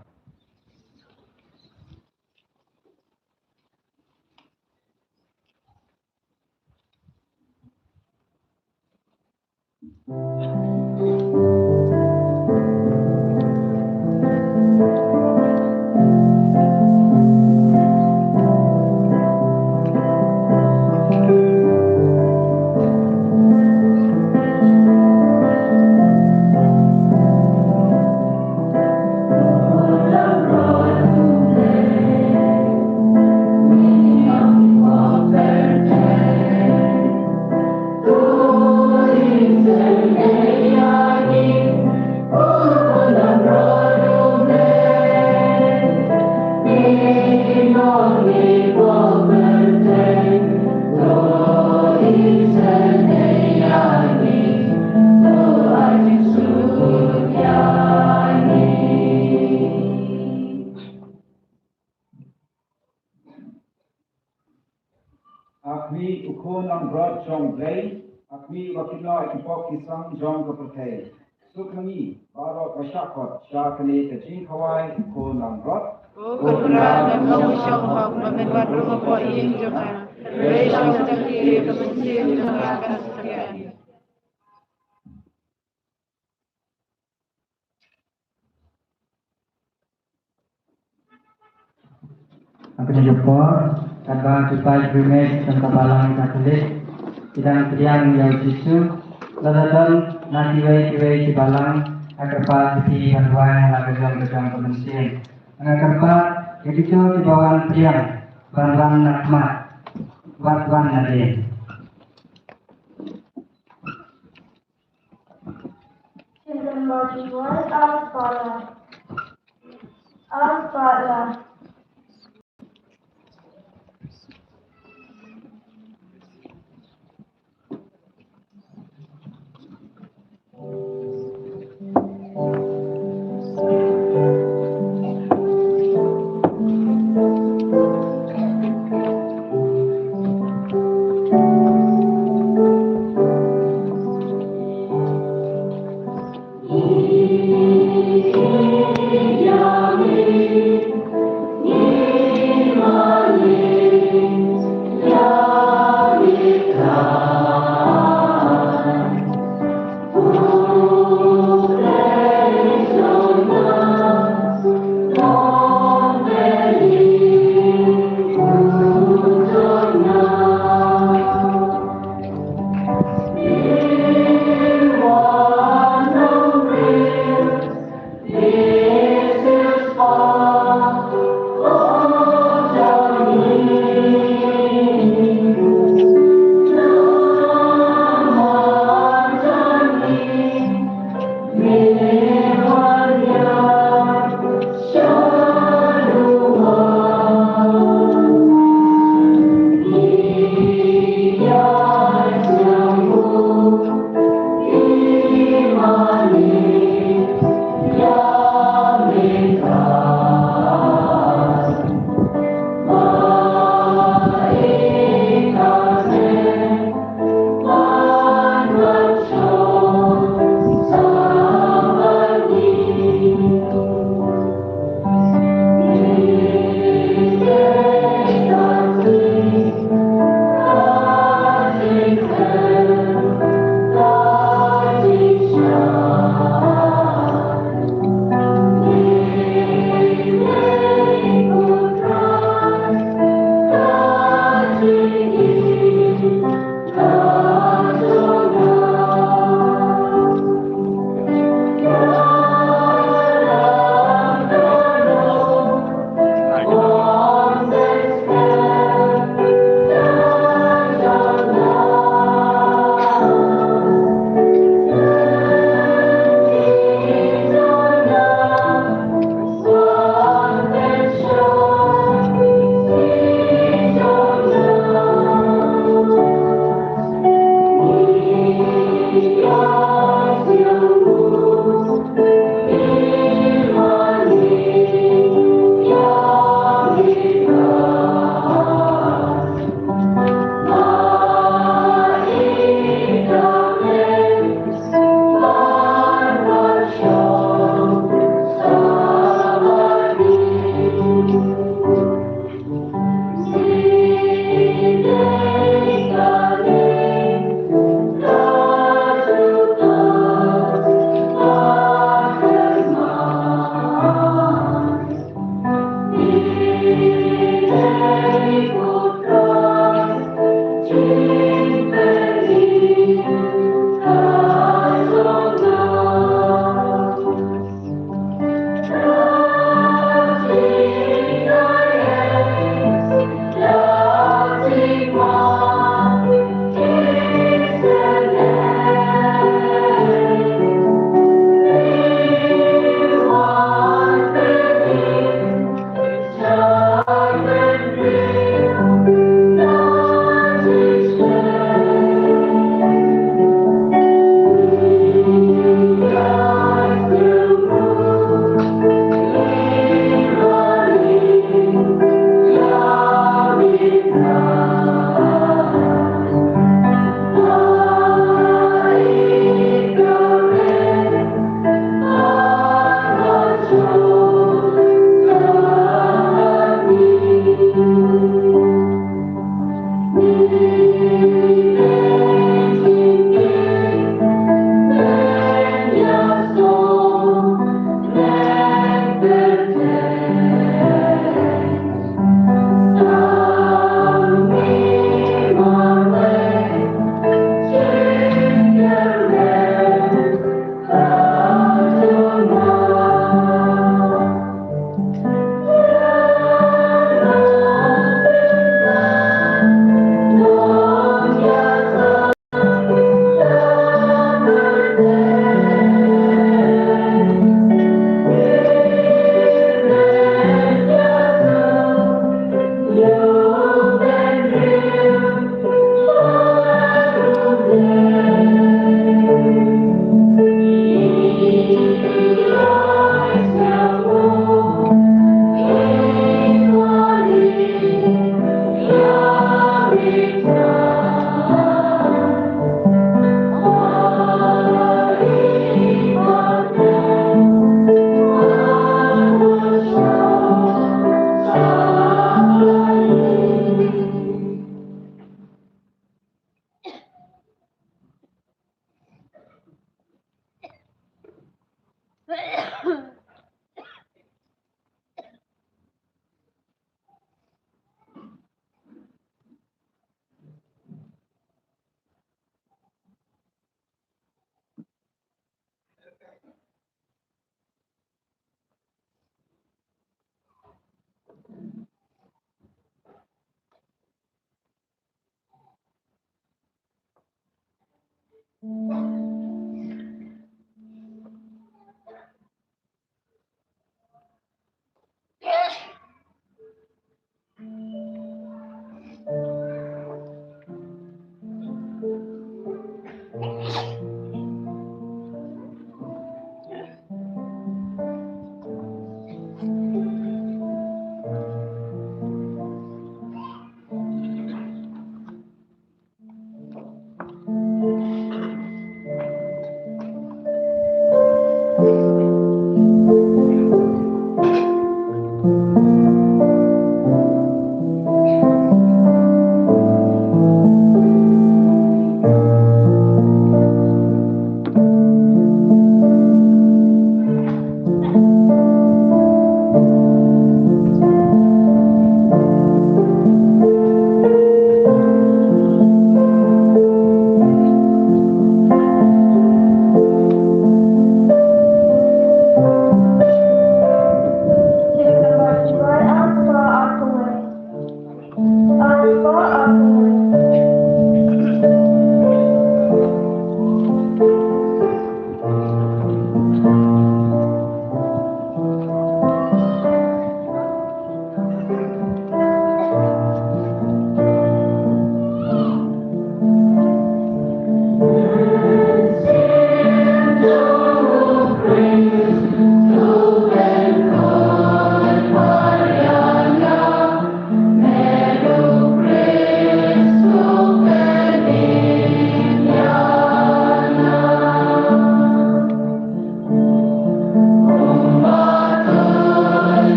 Akhmih, U Khun langbrot jong U Blei, akhmih, uba kynnoh ïa ki pop ki sam jong ka pyrthei. Suk ma ngi baroh ba shah khot sha kane ka jingkhawai U Khun langbrot. Ko Kynrad, ym long u shong hok, ba men wad ruh hapoh ïing jong nga, hynrei shong tang ïa ka mynsiem jong nga kan sa skhem. Ha kane ka por, katba ki paid riewngeit jong ka Balang Katholik ki dang pdiang ïa U Jisu, lada don na kiwei kiwei ki balang, nga kyrpad ïa phi ban wan ha la ka jong ka jong ka mynsiem. Nga kyrpad ïa kito kiba wan pdiang ban wan na khmat, wat wan na dien. Children, Lord, you are our Father. Our Father.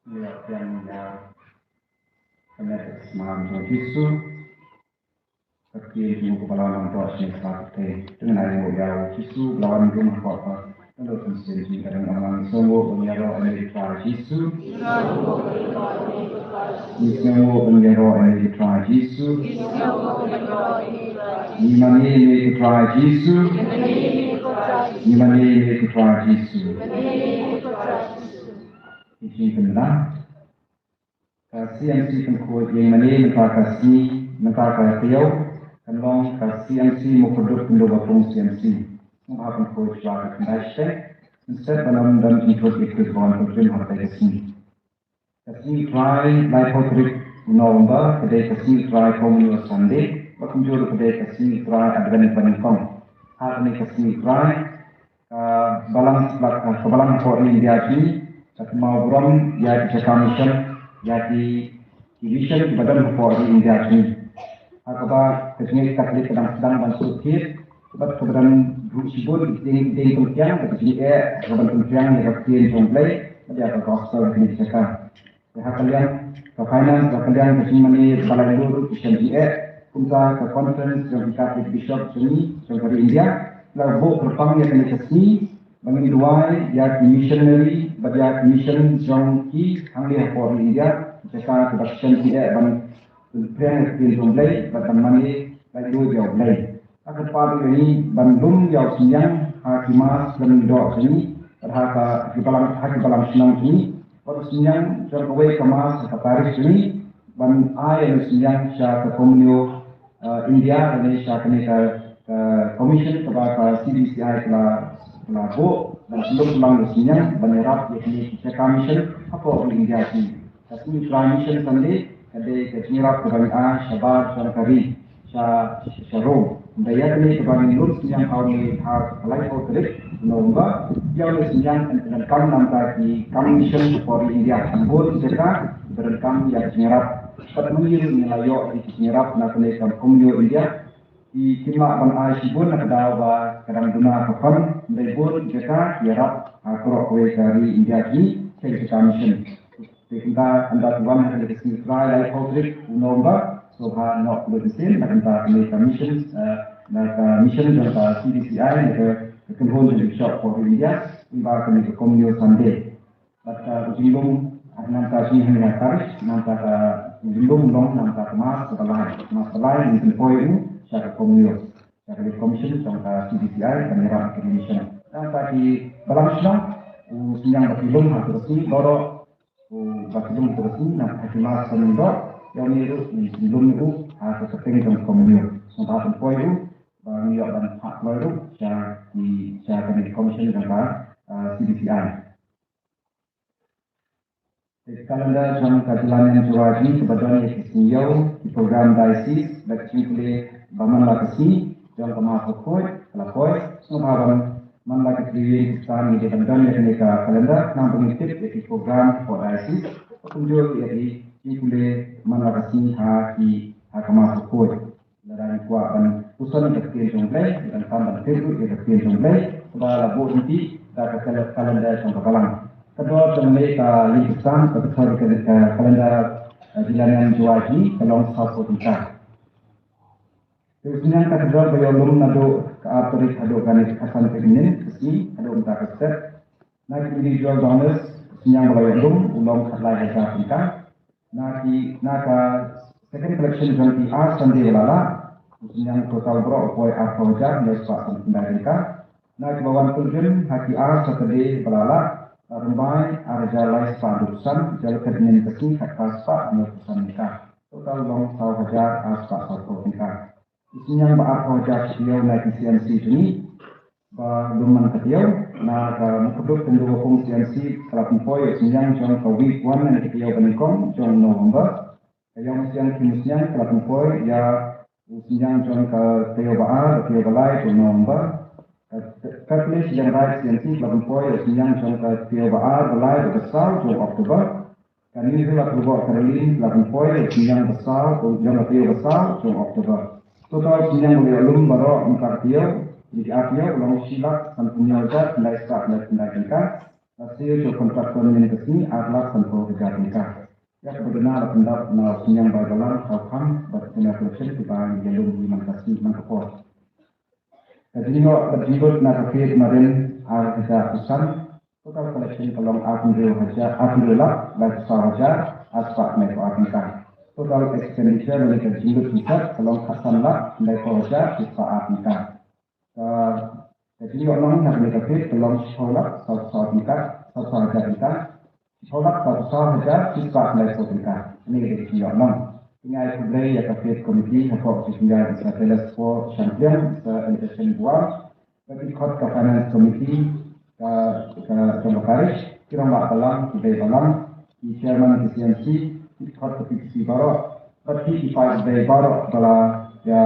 Ïa pdiang ïa ka met ka snam jong u Jisu. Ka ktien jong u kaba la nang doh sha ka pyrthei. Te ngi ïathuh ïa u Jisu ba la wan rung hapoh ka. Ka lok ka mynsiem jong ngi ka dang amang. Ngi sngewbha ban ïaroh ïa u Trai Jisu. Ngi sngewbha ban ïaroh ïa u Trai Jisu. Ngi mane ïa u Trai Jisu. Ngi mane ïa u Trai Jisu. Ngi jingkynmaw. Ka C M C Pynkhuid ïa mane mynta ka sngi, mynta ka taïew, kan long ka C M C Mawkyrduh Tyndong Bapung C M C. Sngewbha Pynkhuid shuwa ka khyndai stek, mynstep ban ym don jingthut ïa ki bun ka jingmane ha ka sngi. Ka sngi Trai laiphew tarik November, ka dei ka sngi Trai Communio Sunday, bad kumjuh ruh ka dei ka sngi Trai Advent banyngkong. Ha kane ka sngi Trai, ka balang, ka balang hapoh ri India jong ngi ka kynmaw burom ïa ki jaka mission, ïa ki, ki mission kiba don hapoh ri India jong ngi. Ha kaba ka jingngeit Katholik ka dang sdang ban sngewthuh bad kaba dang ruh shibun ki dieng, dieng pynbiang, ka jingeh ka ban pynbiang ïa ka ktien jong U Blei bad ïa ka gospel ha kine ki jaka. Ïa ha ka liang ka finance, ha ka liang ka jingmane ba la ïoh ruh ki shem jingeh, kumta ka conference jong ki Catholic Bishop jong ngi jong ka ri India la buh kyrpang ïa kane ka sngi ba ngin duwai ïa ki missionary bad ïa ki mission jong ki hangne hapoh ri India, ki jaka kiba shem jingeh ban pynbiang ïa ka ktien jong U Blei bad ban mane laitluid ïa U Blei. Ha ka kyrpad ïa ngi ban lum ïa u synñiang ha ki mass lem doh jong ngi, bad ha ka, ha ki balang, ha ki balang shnong jong ngi, bad u synñiang jong kawei ka mass ha ka parish jong ngi, ban ai ïa u synñiang sha ka Communio, eh, India, lane sha kane ka, ka commission kaba ka C B C I ka la, ka la buh, ban pynlong lang u synñiang ban ïarap ïa kine ki jaka mission hapoh ri India jong ngi. Ka sngi Trai Mission Sunday ka dei ka jingïarap kaba ngi ai shabar jong ka ri sha, sha Rome. Ynda ïa kane kaba ngi lum synñiang ha une ha ka laiphew tarik November, ïa une synñiang yn pyndonkam na ka bynta ki kam mission hapoh ri India. Bun ki jaka kiba donkam ïa ka jingïarap. Bad ma ngi ruh ngi la ïoh ïa ka jingïarap na kane ka Communio India. Ki, kim lah ban ai shibun na ka daw ba ka dang duna ka fund, hynrei bun ki jaka ki ïarap ha baroh kawei ka ri India jong ngi, ki jaka mission. Te kumta ynda ki wan ha kane ka sngi Trai laiphew tarik u November, sngewbha noh khlem shisien na ka bynta kane ka mission, eh, na ka mission jong ka C B C I, na ka, ka kynhun jong ki Bishop hapoh ri India, lyngba kane ka Communio Sunday. Bad ka, uh, jinglong, uh, na ka bynta jong ngi ha parish, na ka bynta ka jinglong long na ka bynta ka mass kaba lai, mass kaba lai, ngin pynpoi u sha ka Communio, sha ka Commission jong ka C B C I, ban ïarap ïa ka mission. Na ka bynta ki balang shnong, u synñiang ba ki lum ha kata ka sngi baroh, u ba ki lum ha kata ka sngi, na ka bynta ki mass ba ngin doh, ïa une ruh ngin lum ïa u ha ka kyrteng jong ka Communio. Sngewbha pynpoi u ba ngin ïoh ban phah kloi ruh sha ki, sha ka Commission jong ka, uh, C B C I. Te ka kalendar jong ka jylla Niam Jowai jong ngi kaba don ïa ki sngi ïew, ki program diocese bad ki jingpule ba man la ka sngi jong ka Mass Bakhuid ka la poi. Sngewbha ban man la ki tnat ki san ngi dei ban don ïa kane ka kalendar khnang ba ngin tip ïa ki program hapoh diocese, kumjuh ïa ki jingpule man la ka sngi ha ki, ha ka Mass Bakhuid. Lada ngi kwah ban puson ïa ka ktien jong U Blei, ngi donkam ban tip ruh ïa ka ktien jong U Blei, kaba la buh ryntih da ka kal-, kalendar jong ka balang. Ka dor jong kane ka ïing ki san, ka dor ka, ka kalendar, eh, jylla Niam Jowai jong ngi ka long sawphew tyngka. Te u synñiang ka dor ba ïoh lum naduh ka ar tarik haduh kane ka khatsan tarik mynnin ka sngi haduh mynta ka step. Na ki individual donors, u synñiang ba la ïoh lum u long khatlai hajar tyngka. Na ki, na ka second collection jong ki ar Sunday ba la lah, u synñiang total baroh u poi arphew hajar hynñiew spah san khyndai tyngka. Na kiba wan pilgrim ha ki ar Saturday ba la lah, la rymbai ar hajar lai spah hynñiewphew san, jylliew mynnin ka sngi khatphra spah hynñiewphew san tyngka. Total long saw hajar ar spah sawphew tyngka. U synñiang ba arphew hajar shi taïew na ki C M C jong ngi ba lum man ka taïew, na ka Mawkyrduh Tyndong Bapung C M C ka la pynpoi ïa u synñiang jong ka week one na ka taïew banyngkong jong November. Ka Ïawmusiang Khim Musiang ka la pynpoi ïa u synñiang jong ka taïew ba ar, ka taïew ba lai jong November. Ka, ka Khlieh Shiliang Raij C M C ka la pynpoi ïa u synñiang jong ka taïew ba ar, ba lai, ba saw jong October. Ka New Hill Upper Boh Karalin la pynpoi ïa u synñiang ba saw, jong ka taïew ba saw jong October. Total synñiang ba la ïoh lum baroh mynta ka taïew, mynta ka taïew, long shi lak sanphew hynñiew hajar khyndai spah khyndai khyndai tyngka. Ka siew jong u contractor mynne ka sngi ar lak sanphew hajar tyngka. Ïa kaba duna la pyndap na u synñiang bai balang ha u kham bad kane ka collection kiba ïalum hi man ka sngi man ka por. Ka jingïoh bad jinglut na ka Faith Marin ar hajar arphew san. Total collection ka long arphew hynriew hajar, arphew hynriew lak laiphew saw hajar arspah khyndai phew ar tyngka. Total expenditure lane ka jinglut jingsiat ka long khatsan lak khyndai phew hajar shispah ar tyngka. Ka, ka jingïoh nong na kane ka Faith ka long shiphew lak sawphew saw tyngka, sawphew saw hajar tyngka. Shiphew lak sawphew saw hajar shispah khyndai phew tyngka. Kane ka dei ka jingïoh nong. Te nga ai khublei ïa ka Faith Committee hapoh ka jingïaid u Sir Teles Paul Shangpliang, Sir N H M Buar, bad ki dkhot ka Finance Committee ka, ka jong ka parish, ki rangbah balang, ki bei balang, ki chairman ki C M C, ki dkhot ka P T C baroh, bad ki paidbah baroh ba la ïa,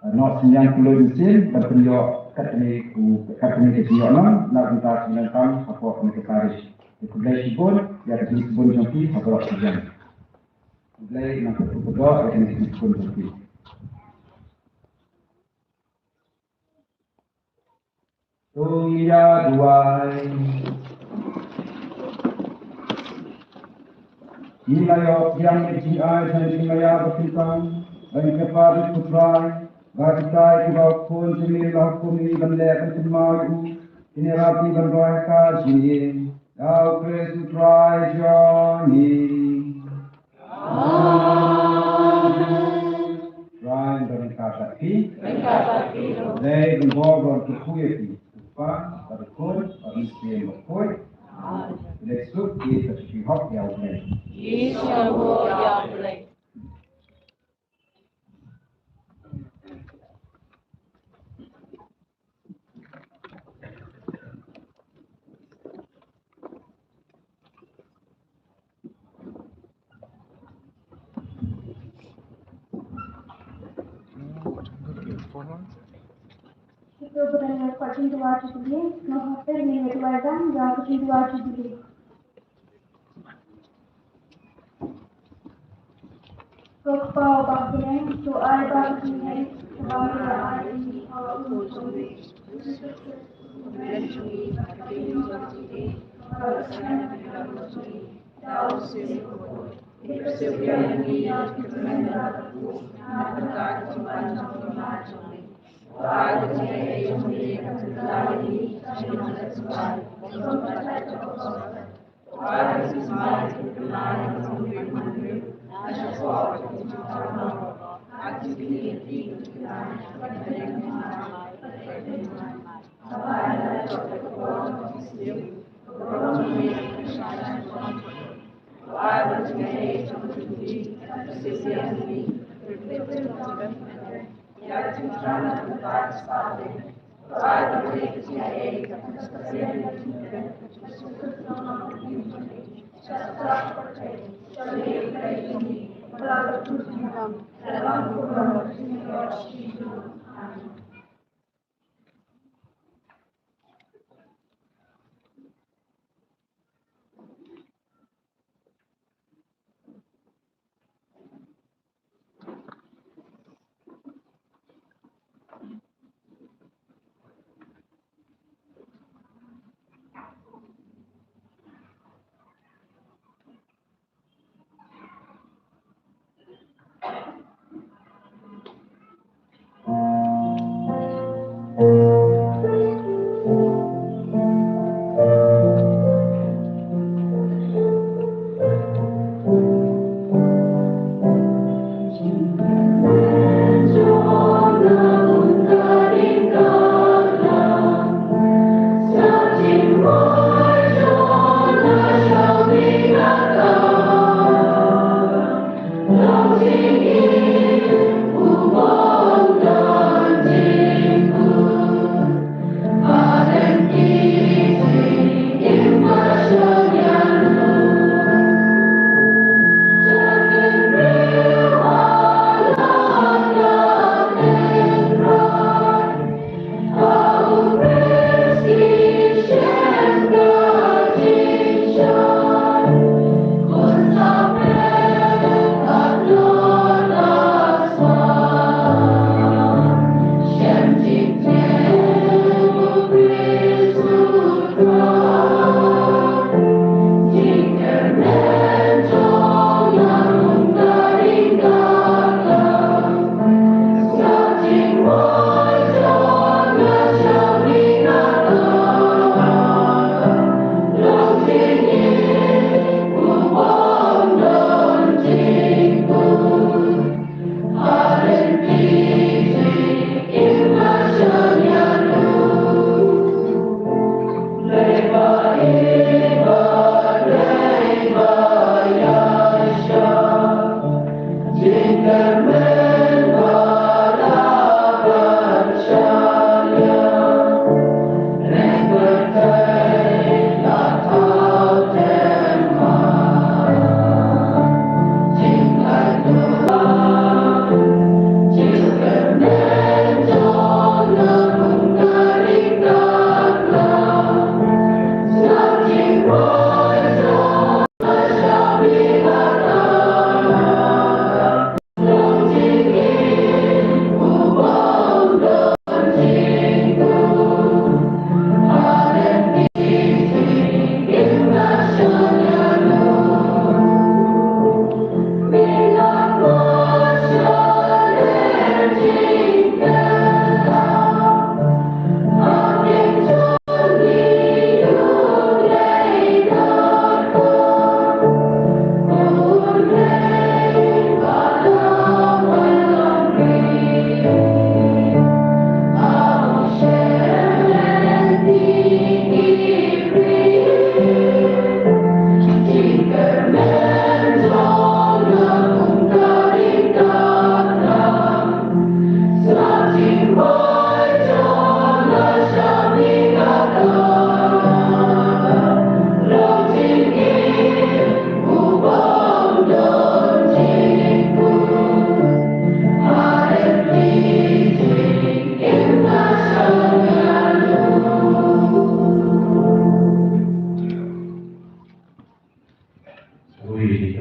eh, noh synñiang kylluid mynsiem ban pynïoh katne u, katne ka jingïoh nong na ka bynta ka jingdonkam hapoh kane ka parish. Khublei shibun ïa ka jingsbun jong phi ha baroh ki liang. Khublei nangta khublei ïa ka jingsbun jong phi. To ngin ïa duwai. Ngi la ïoh biang ïa ka jingai jong ka jingmaïa ba kyntang ban kyrpad ïa u Trai ba kita kiba u Khun jong me u la hukum ïa ngi ban leh ban kynmaw ïa u, kin ïarap ïa ngi ban roi ha ka jingim. Da U Khrist U Trai jong ngi. Amen. Trai un don ryngkat bad phi. Ryngkat bad phi ruh. Dei ban bor ban kyrkhu ïa phi. U Kpa bad U Khun bad U Mynsiem Bakhuid. Amen. Leit suk ïa ka jingïoh ïa U Blei. Ïa U Blei. Kita berani kuat cinta wajib dulu, mau hampir ni dua jam, jangan cinta wajib dulu. Ko Kpa uba ha bneng, to ai ba ka jingngeit kaba me la ai ïa ngi ha u Khun jong me.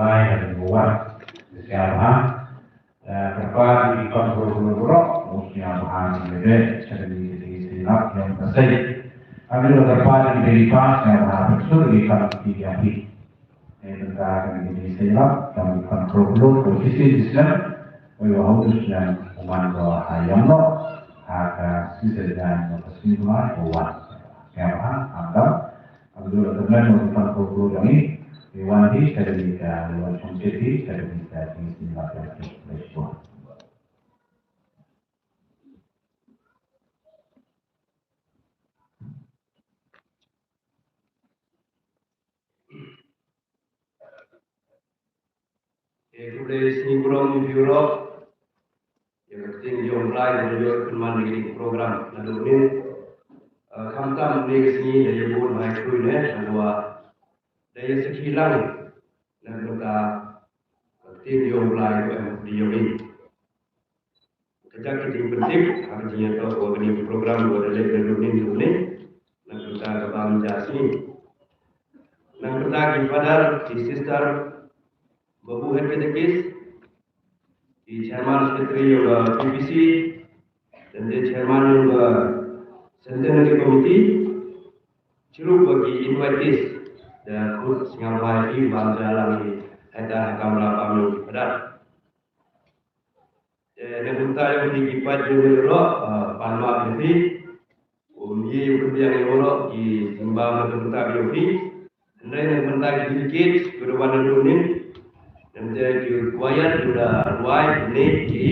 July ha ri Goa. Sngewbha. Eh, kyrpad ïa ki khun khynroo baroh, u sngewbha ïa ki leh sha kane ka jingïaseng lap ïa ka seng. Hynrei kyrpad ïa ki leh pa sngewbha pynsur ïa ki khun ki ïa phi. Ïa ka kane ka jingïaseng lap, ka mut khynroo baroh, ko shisien shisien, ko ïa u shisien, u man ko ha ïam noh, ha ka shisien ïa ka shisien ma ko wan. Sngewbha, ap dam. Abdul Rahman Mustaq Guru Jami, Iwan di Kadika, Iwan Shamsiti, Kadika, Kadika. Ïa khublei sngi burom ïa phi baroh. Ïa ka ktien jong U Blai ba la ïoh pynman ïa kane ka program naduh mynnin. Eh, khamtam ïa ka sngi da ïa bud bha ïa khublei ne, naduh ba da ïa sakhi lang na ka bynta ka ktien jong U Blai ba em ha ka jingim. Ka jaka jingpyntip ha ka jingïatoh wa kane ka program wa da leh naduh mynnin, naduh mynnin na ka bynta ka bam ja sngi. Na ka bynta ki father, ki sister, babu head katekist, ki chairman secretary yong ka P P C, lymne chairman yong ka centenary committee, chirup wa ki invitees, da khut sngewbha ïa ki bam ja lang ïa ki ha kamra bam yong ki father. Te na ka bynta yong phi ki paid jong ngi baroh, ah, pan map ïa phi. Um ïa u pynbiang ïa baroh ki jingbam na ka bynta yong phi. Hynrei na ka bynta ki delegate ki da wan naduh mynnin. Nangta ki choir ki da rwai ne ki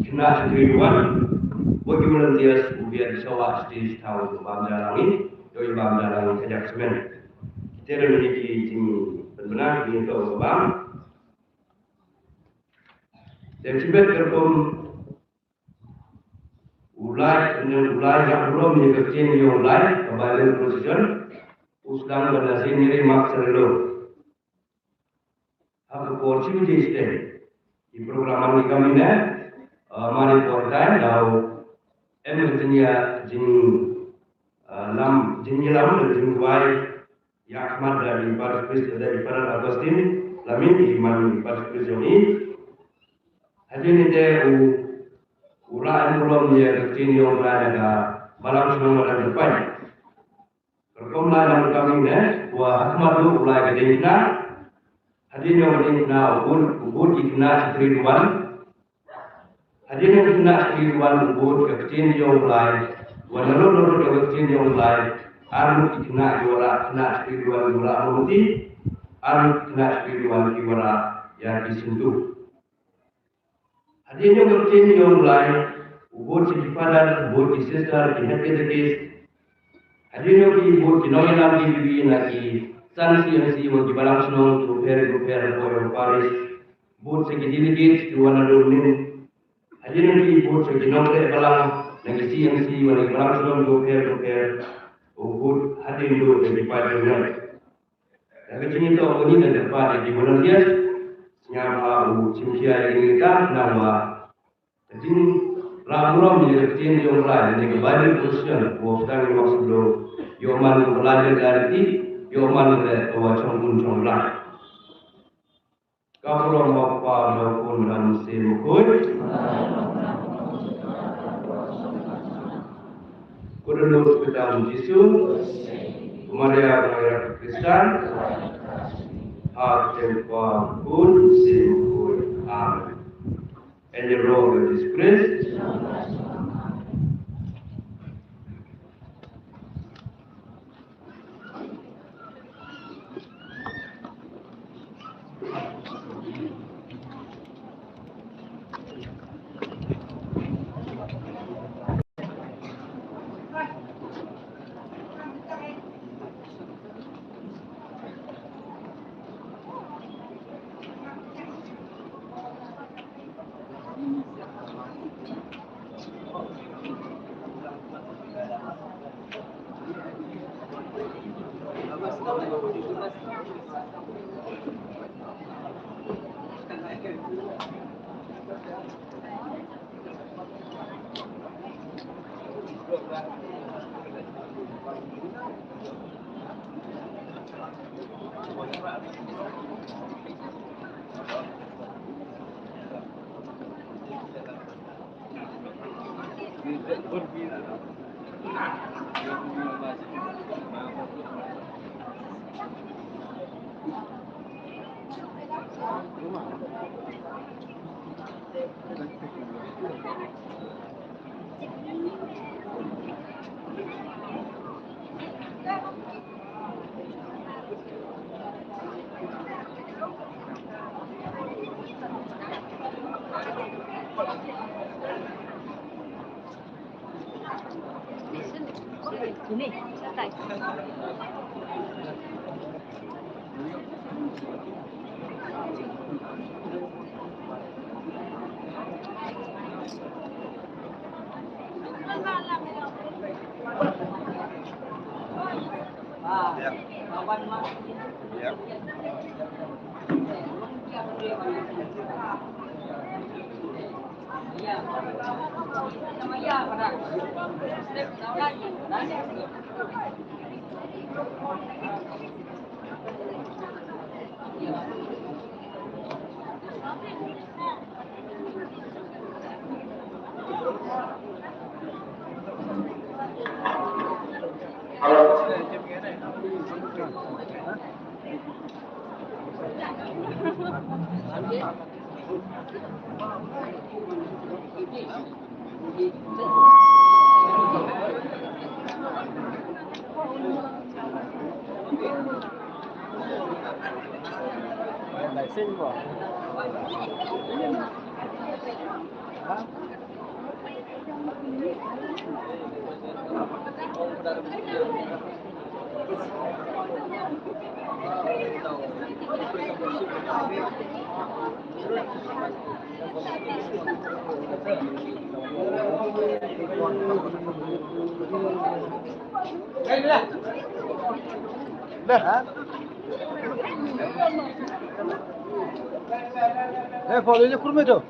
khynnah ki wan. Wa ki volunteers u biang shawa stage thaw bam ja lang ïa, ïoh bam ja lang ïa ka jak semen. Kita ruh ki jingpynbna ki to bam. Te shibit ka rukom u Blai, u Blai, ïa u burom ïa ka ktien jong u Blai, ka Bible procession, u sdang ban lashai ïa ri mak sarilo. Ha ka por shi baje shiteng. Ki program man ki kam ine, ah, man ki por tai, daw em ka jingïa jing, ah, lam, jingïalam, jingduwai, ïa khmat da i Parish Priest da i Father Augustine Lamin, i man i Parish Priest jong ngi. Hadien ite u, u la em burom ïa ka ktien jong u Blai na ka balang shnong Madan Kyrpang. Ka rukom lai na ka ktien ne, wa ha khmat u Blai ka diengphna. Hadien jong ka diengphna u bud, u bud ki khynnah ki khynnah. Hadien ki khynnah ki wan u bud ka ktien jong u Blai. Wan nalor nalor ka ktien jong u Blai. Ar ngut ki khynnah ki wanrah, khynnah ki wan ki wanrah mawti. Ar ngut ki khynnah ki wan ki wanrah ïa ki syntu. Hadien ka ktien jong u Blai u bud ki father, u bud ki sister, ki head katekist. Hadien ki bud ki nongïalam ki B B na ki san C M C wa ki balang shnong ki bapher bapher hapoh ka parish. Bud sa ki delegates ki wan naduh mynnin. Hadien ki bud sa ki nongtrei balang na ki C M C wa na ki balang shnong ki bapher bapher. U bud hadien duh da ki paid jong ngi. Da ka jingïatoh kane da ka kyrpad ïa ki volunteers. Sngewbha u shim khia ïa kane ka kam nangwa ka jingïalam burom ïa ka ktien jong u Blai ne ka Bible procession. Wa sdang ïa u Mass u ïoh man u Blai ïa ka riti, ïoh man u Blai ka wa chong un chong Blai. Ka burom ha u Kpa, ha u Khun, ha u Mynsiem Bakhuid. Ko da lut ka kyrteng u Jisu, ko Maria ka nongïarap Khristan, ha ka kyrteng u Kpa, u Khun, u Mynsiem Bakhuid. Amen. Angel Roho Jesus Christ. Eh, follow je kurme to.